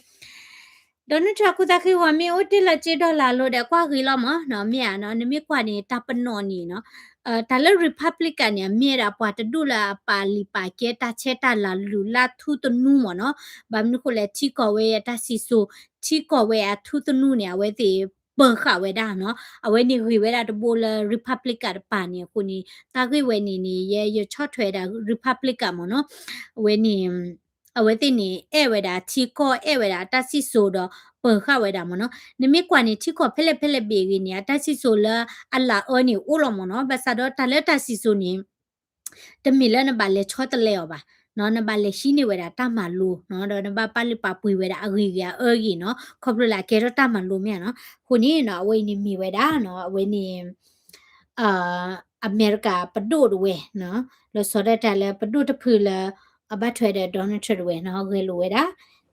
Donald Trump အခိၣ်သၣ်ဃံဂီၤမ့ၢ်အိၣ်တ့ၢ်လၢစ့ dollar လိၤဒီးကွၢ်ဂ့ၤလီၤမးနီၤ မ့ၢ်ဧါနီၤ နမ့ၢ်ကွၢ်န့ၣ် တၢ်ပနီၣ်န့ၣ်နီၤ တၢ်လၢ Republican န့ၣ် အမ့ၢ်ဝဲဒၣ်ပှၤတဒူၣ်လၢအပာ်လုၢ်ပာ်ကဲတၢ်ဆဲတၢ်လၤလုၢ်လၢ်ထူသနူမ့ၢ်နီၤ ဘၣ်မနုၤဃိလဲၣ် ထံကီၢ်ဝဲအတၢ်စံၣ်စိၤ ထံကီၢ်ဝဲအထူသနူန့ၣ် အဝဲသ့ၣ်ပၢၤဃာ်ဝဲဒၣ်နီၤ အဝဲန့ၣ်ဂ့ၤဝဲဒၣ်တဘိလၢ Republican တပၤန့ၣ် အဃိန့ၣ် တၢ်ဂ့ၢ်ဝဲန့ၣ်န့ၣ် ယဲယဆီၣ်ထွဲဒၣ် Republican မ့ၢ်နီၤ အဝဲန့ၣ် အဝဲသ့ၣ်န့ၣ် အဲၣ်ဝဲဒၣ်ထံကီၢ် အဲၣ်ဝဲဒၣ်တၢ်စံၣ်စိၤဒီး ပၢၤဃာ်ဝဲဒၣ်မ့ၢ်နီၤ. နမ့ၢ်ကွၢ်န့ၣ် ထံကီၢ်ဖဲလဲၣ်ဖဲလဲၣ်ဘ့ၣ်ဂ့ၤန့ၣ် အတၢ်စံၣ်စိၤလၢအလၢအအၢန့ၣ်အိၣ်လီၤမ့ၢ်နီၤ. ဘၣ်ဆၣ်ဒီးတၢ်လၢတၢ်စံၣ်စိၤန့ၣ် တမ့ၢ်လၢနဘၣ်လဲၤဆီတလဲအီၤဘၣ်နီၤ. နဘၣ်လဲၤဟံးန့ၢ်ဝဲဒၣ်တၢ်မၤလိနီၤ, ဒီးနဘၣ်ပာ်လုၢ်ပာ်ပှ့ၤဝဲဒၣ်အဂ့ၤဂ့ၤအအၢဂ့ၤနီၤ, ခီဖျိလၢအကဲထီၣ်တၢ်မၤလိမ့ၢ်ဧါနီၤ. အဃိန့ၣ်နီၤ အဝဲအံၤန့ၣ်မ့ၢ်ဝဲဒၣ်နီၤ အဝဲန့ၣ် အမဲရကၤပဒိၣ်တဝဲနီၤ, လီၤဆီဒၣ်တၢ်လၢပဒိၣ်တဖုလၢ အဘၣ်ထွဲဒီး Donald Trump တဝဲနီၤ, ဂဲၤလိာ်ဝဲဒၣ်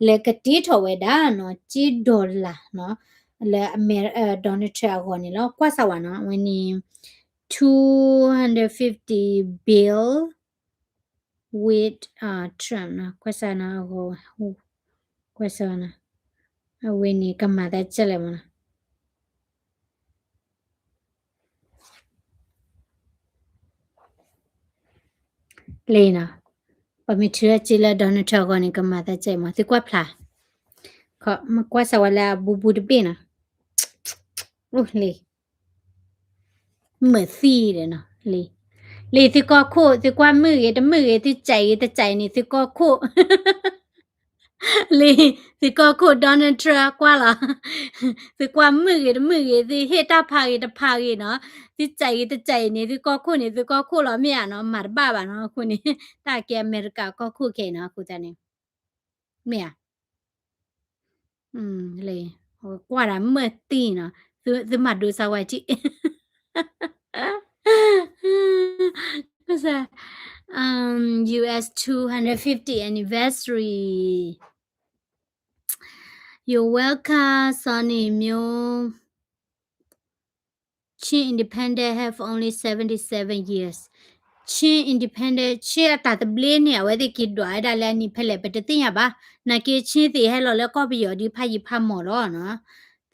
လဲၤကတ့ထီၣ်ဝဲဒၣ်နီၤ ကၠ့ dollar နီၤ, လၢအမဲ Donald Trump အဂီၢ်န့ၣ်လီၤ. ကွၢ်စၢ်ဝဲနီၤ အဝဲန့ၣ် two hundred fifty bill with Trump နီၤ, ကွၢ်စၢ်နီၤ အဂီၢ်, ကွၢ်စၢ်နီၤ အဝဲန့ၣ်ကမၤသးကဲလဲၣ်မ့ၢ်နီၤ. လံနီၤ, ပမ့ၢ်ထုးထီၣ်ကၠ့လၢ Donald Trump အဂီၢ်န့ၣ် ကမၤသးကဲမ့ၢ် သုကွၢ်ဖျါ, မ့ၢ်ကွၢ်စၢ်ဝဲလၢအဘူးဘူးတဘ့ၣ်နီၤ, အိၣ်လံ မုာ်သံဒီးနီၤ, လံ, လံ သုကီၢ်ခိၣ် သုကွၢ်မုာ်ဂ့ၤတမုာ်ဂ့ၤ သုကၠဲးဂ့ၤတကၠဲးန့ၣ် သုကီၢ်ခိၣ် လံ, သုကီၢ်ခိၣ် Donald Trump ကွၢ်လီၤ, သုကွၢ်မုာ်ဂ့ၤတမုာ်ဂ့ၤ သုဟ့ၣ်တၢ်ဖးဂ့ၤတဖးဂ့ၤနီၤ, သုကၠဲးဂ့ၤတကၠဲးန့ၣ် သုကီၢ်ခိၣ်န့ၣ် သုကီၢ်ခိၣ်လီၤ မ့ၢ်ဧါနီၤ, မၤတဘၣ်ဘၣ်နီၤ, အဃိန့ၣ် တၢ်ကဲအမဲရကၤကီၢ်ခိၣ်ခဲအံၤနီၤ အဃိသတးန့ၣ် မ့ၢ်ဧါ လံ, ကွၢ်ဒၣ်မုာ်သံနီၤ, သုမၤဒိစၢ်ဝဲကၠ့, US two hundred fifty anniversary, you're welcome စီၤနံၣ်မျိ Chin independent have only seventy seven years. Chin independent, Chin အတၢ်သဘျ့န့ၣ် အဝဲသ့ၣ်က့ၤဒွးဝဲဒၣ်လၢအနံၣ်ဖဲလဲၣ် ပတသ့ၣ်ညါဘၣ်. နာ်က့ Chin သ့ၣ်ဟဲလီၤလၢကီၢ်ပယီၤဒ်ဖးယံၤဖးမီၢ်လီၤနီၤ.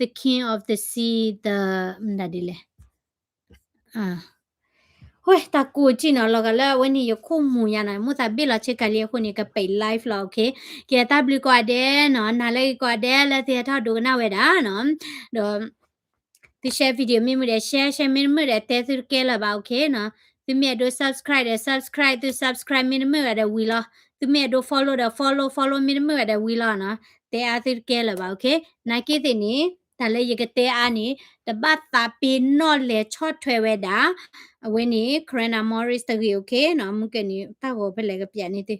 The king of the sea, the မတၤဒ်လဲၣ် ဟဲ တၢ်ကိၢ်ကၠ့နီၤ လီၤဂာ်လၢအဝဲန့ၣ် ယခိၣ်မူၤညါနီၤ မိၣ်သးဘ့ၣ်လီၤဆ့ကၤလံအဃိန့ၣ် ကပဲာ် live လီၤ okay. ကဲ တၢ်ဘျုးကိးဂၤဒဲးနီၤ နၤလၢဂ့ၤကိးဂၤဒဲးလၢသုဟဲထီၣ်ဒိကနၣ်ဝဲဒၣ်နီၤ, ဒီး သု share video မ့ၢ်မုာ်ဒီး share, share မ့ၢ်တမုာ်ဒီး တဲသုတကဲလၢၤဘၣ် okay နီၤ. သုမ့ၢ်အဲၣ်ဒိး subscribe ဒီး subscribe, သု subscribe မ့ၢ်တမုာ်ဘၣ်ဒီးဝံၤလီၤ. သုမ့ၢ်အဲၣ်ဒိး follow ဒီး follow, follow မ့ၢ်တမုာ်ဘၣ်ဒီးဝံၤလီၤနီၤ. တဲအါသုတကဲလၢၤဘၣ် okay. နာ်က့သ့ၣ်န့ၣ် တၢ်လၢယကတဲအါန့ၣ် တဘၣ်သးပ့ၤနီၣ်လဲၤဆီၣ်ထွဲဝဲဒၣ် အဝဲန့ၣ် Corona Morris တဂ့ၤ okay နီၤ. မုၢ်ကနံၤ တၢ်ဂီၤဖဲလဲၣ်ကပျးန့ၢ်သု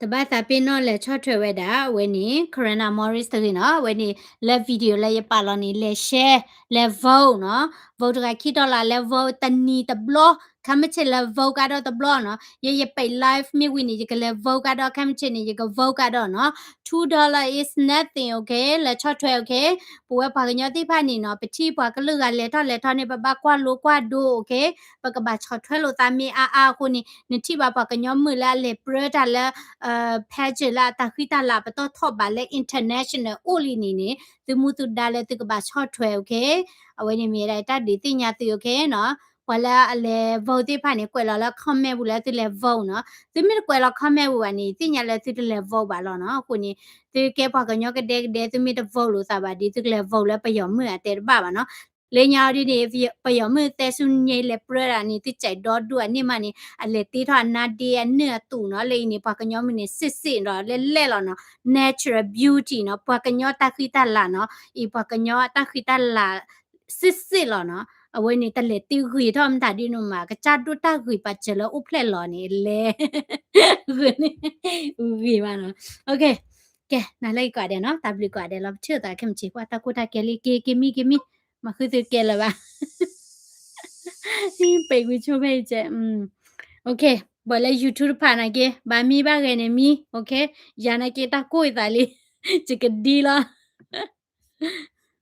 တဘၣ်သးပ့ၤနီၣ်လဲၤဆီၣ်ထွဲဝဲဒၣ် အဝဲန့ၣ် Corona Morris တဂ့ၤနီၤ. အဝဲန့ၣ် လၢ video လၢယပာ်လီၤန့ၣ် လဲၤ share, လဲၤ vote နီၤ. Vote တဂၤခံ dollar လဲၤ vote တနံၤတဘျီ, ခဲမုၢ်ဆ့ၣ်လဲၤ vote ကဒီးတဘျီနီၤ. ယဲယပဲာ် live မ့ၢ်ဝံၤန့ၣ် ယကလဲၤ vote ကဒီး, ခဲမုၢ်ဆ့ၣ်န့ၣ် ယက vote ကဒီးနီၤ. Two dollar is nothing, okay. လဲၤဆီၣ်ထွဲ okay. ပဝဲပှၤကညီသ့ၣ်တဖၣ်န့ၣ်နီၤ ပထံၣ်ပှၤကလုာ်ဂၤလဲၤထီၣ်လဲၤထီန့ၣ် ပဘၣ်ကွၢ်လိကွၢ်ဒိ okay. ပကဘၣ်ဆီၣ်ထွဲလိာ်သးမ့ၢ်အါအါအဃိန့ၣ် နထံၣ်ဘၣ်ပှၤကညီမုာ်လၢအလဲၤပြၢတၢ်လၢ pageant လၢအတၢ်ဃံတၢ်လၤပတီၢ်ထီၣ်ဘးလၢ international အိၣ်လံန့ၣ်န့ၣ် သုမူသုဒါလၢသုကဘၣ်ဆီၣ်ထွဲ okay. အဝဲန့ၣ်မ့ၢ်ဒၣ်တၢ်ဒုးသ့ၣ်ညါသု okay နီၤ. ပှၤလၢအလဲၤ vote သ့ၣ်တဖၣ်န့ၣ် ကွဲးလီၤလၢ comment ပူၤလၢသုလဲၤ vote နီၤ. သုမ့ၢ်တကွဲးလီၤ comment ပူၤဘၣ်န့ၣ် သ့ၣ်ညါလၢသုတလဲၤ vote ဘၣ်လီၤနီၤ. အဃိန့ၣ် သုကဲပှၤကညီကဒဲကဒဲ သုမ့ၢ်တ vote လိာ်သးဘၣ်ဒီး သုကလဲၤ vote လၢပယီၤမုၢ်အတဲတဘၣ်ဘၣ်နီၤ. လၢညါအီၤဒ်န့ၣ် ပယီၤမုၢ်သဲဆူညါလဲၤပြၢဒၣ်န့ၣ် သုကၠဲးဒီဒူၣ်အန့ၣ်မးန့ၣ် အလဲၤတ့ထီၣ်အနါဒ့အနုၢ်အသူၣ်နီၤ. လၢအံၤန့ၣ် ပှၤကညီမုၢ်န့ၣ် စ့ၣ်စ့ၣ်ဒီး လဲၣ်လဲၣ်လီၤနီၤ. Natural beauty နီၤ. ပှၤကညီတၢ်ဃံတၢ်လၤနီၤ. အံၤပှၤကညီတၢ်ဃံတၢ်လၤ စ့ၣ်စ့ၣ်လီၤနီၤ. အဝဲန့ၣ် တလဲၤတ့ဂ့ၤထီၣ်မတၤဒ်န့ၣ်မး ကစၢ်ဒိၣ်တၢ်ဂ့ၤပာ်စၢၤလၢအိၣ်ဖျဲၣ်လီၤန့ၣ် လဲၤ ဂ့ၤန့ၣ် ဂ့ၤမးနီၤ. Okay. ကဲ နၤလၢဂ့ၤကိးဂၤဒဲးနီၤ တၢ်ဘျုးကိးဂၤဒဲးလီၤ. ပထံၣ်လိာ်သးခဲမုၢ်ဆ့ၣ် ပှၤတၢ်ကိၢ်တၢ်ကဲလံ က့ၤ က့ၤမံ က့ၤမံ မၤဃုသုကဲလၢၤဘၣ် ပဲာ်ကွံာ်ဆိဖဲအံၤကဲ ဘၣ်လၢ YouTube တဖၣ်နာ်က့ ဘၣ်မံဘၣ်ဂဲၤန့ၣ်မံ okay. ယၤနာ်က့ တၢ်ကိၢ်ယသးလံ ယကဒံလီၤ